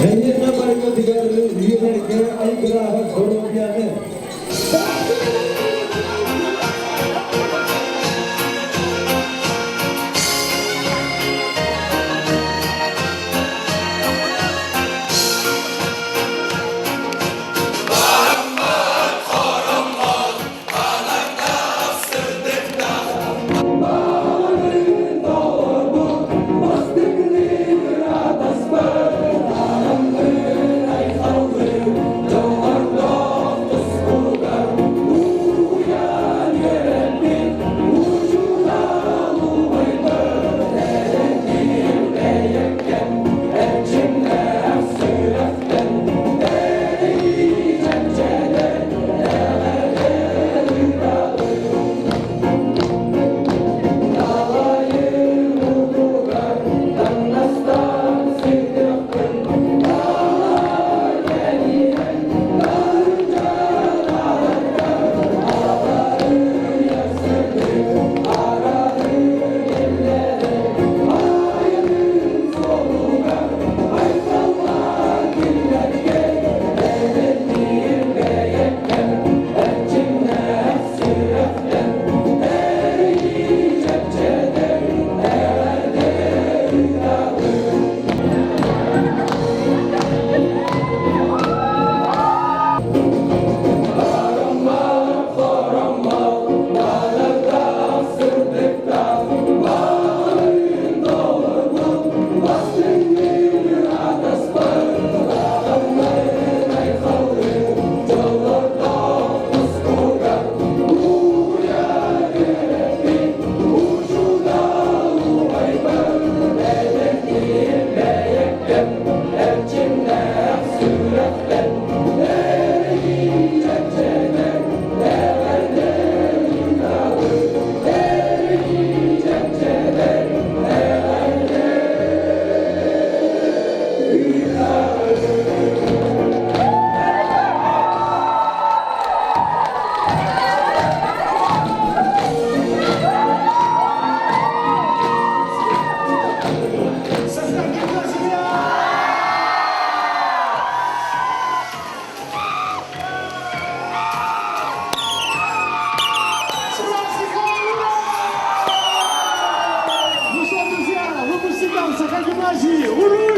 Эһиэхэ барыгытыгар үйэлэргэ айгыраабат доруобуйаны, Ну что, друзья, выпускникам Саха гимназии! Ура!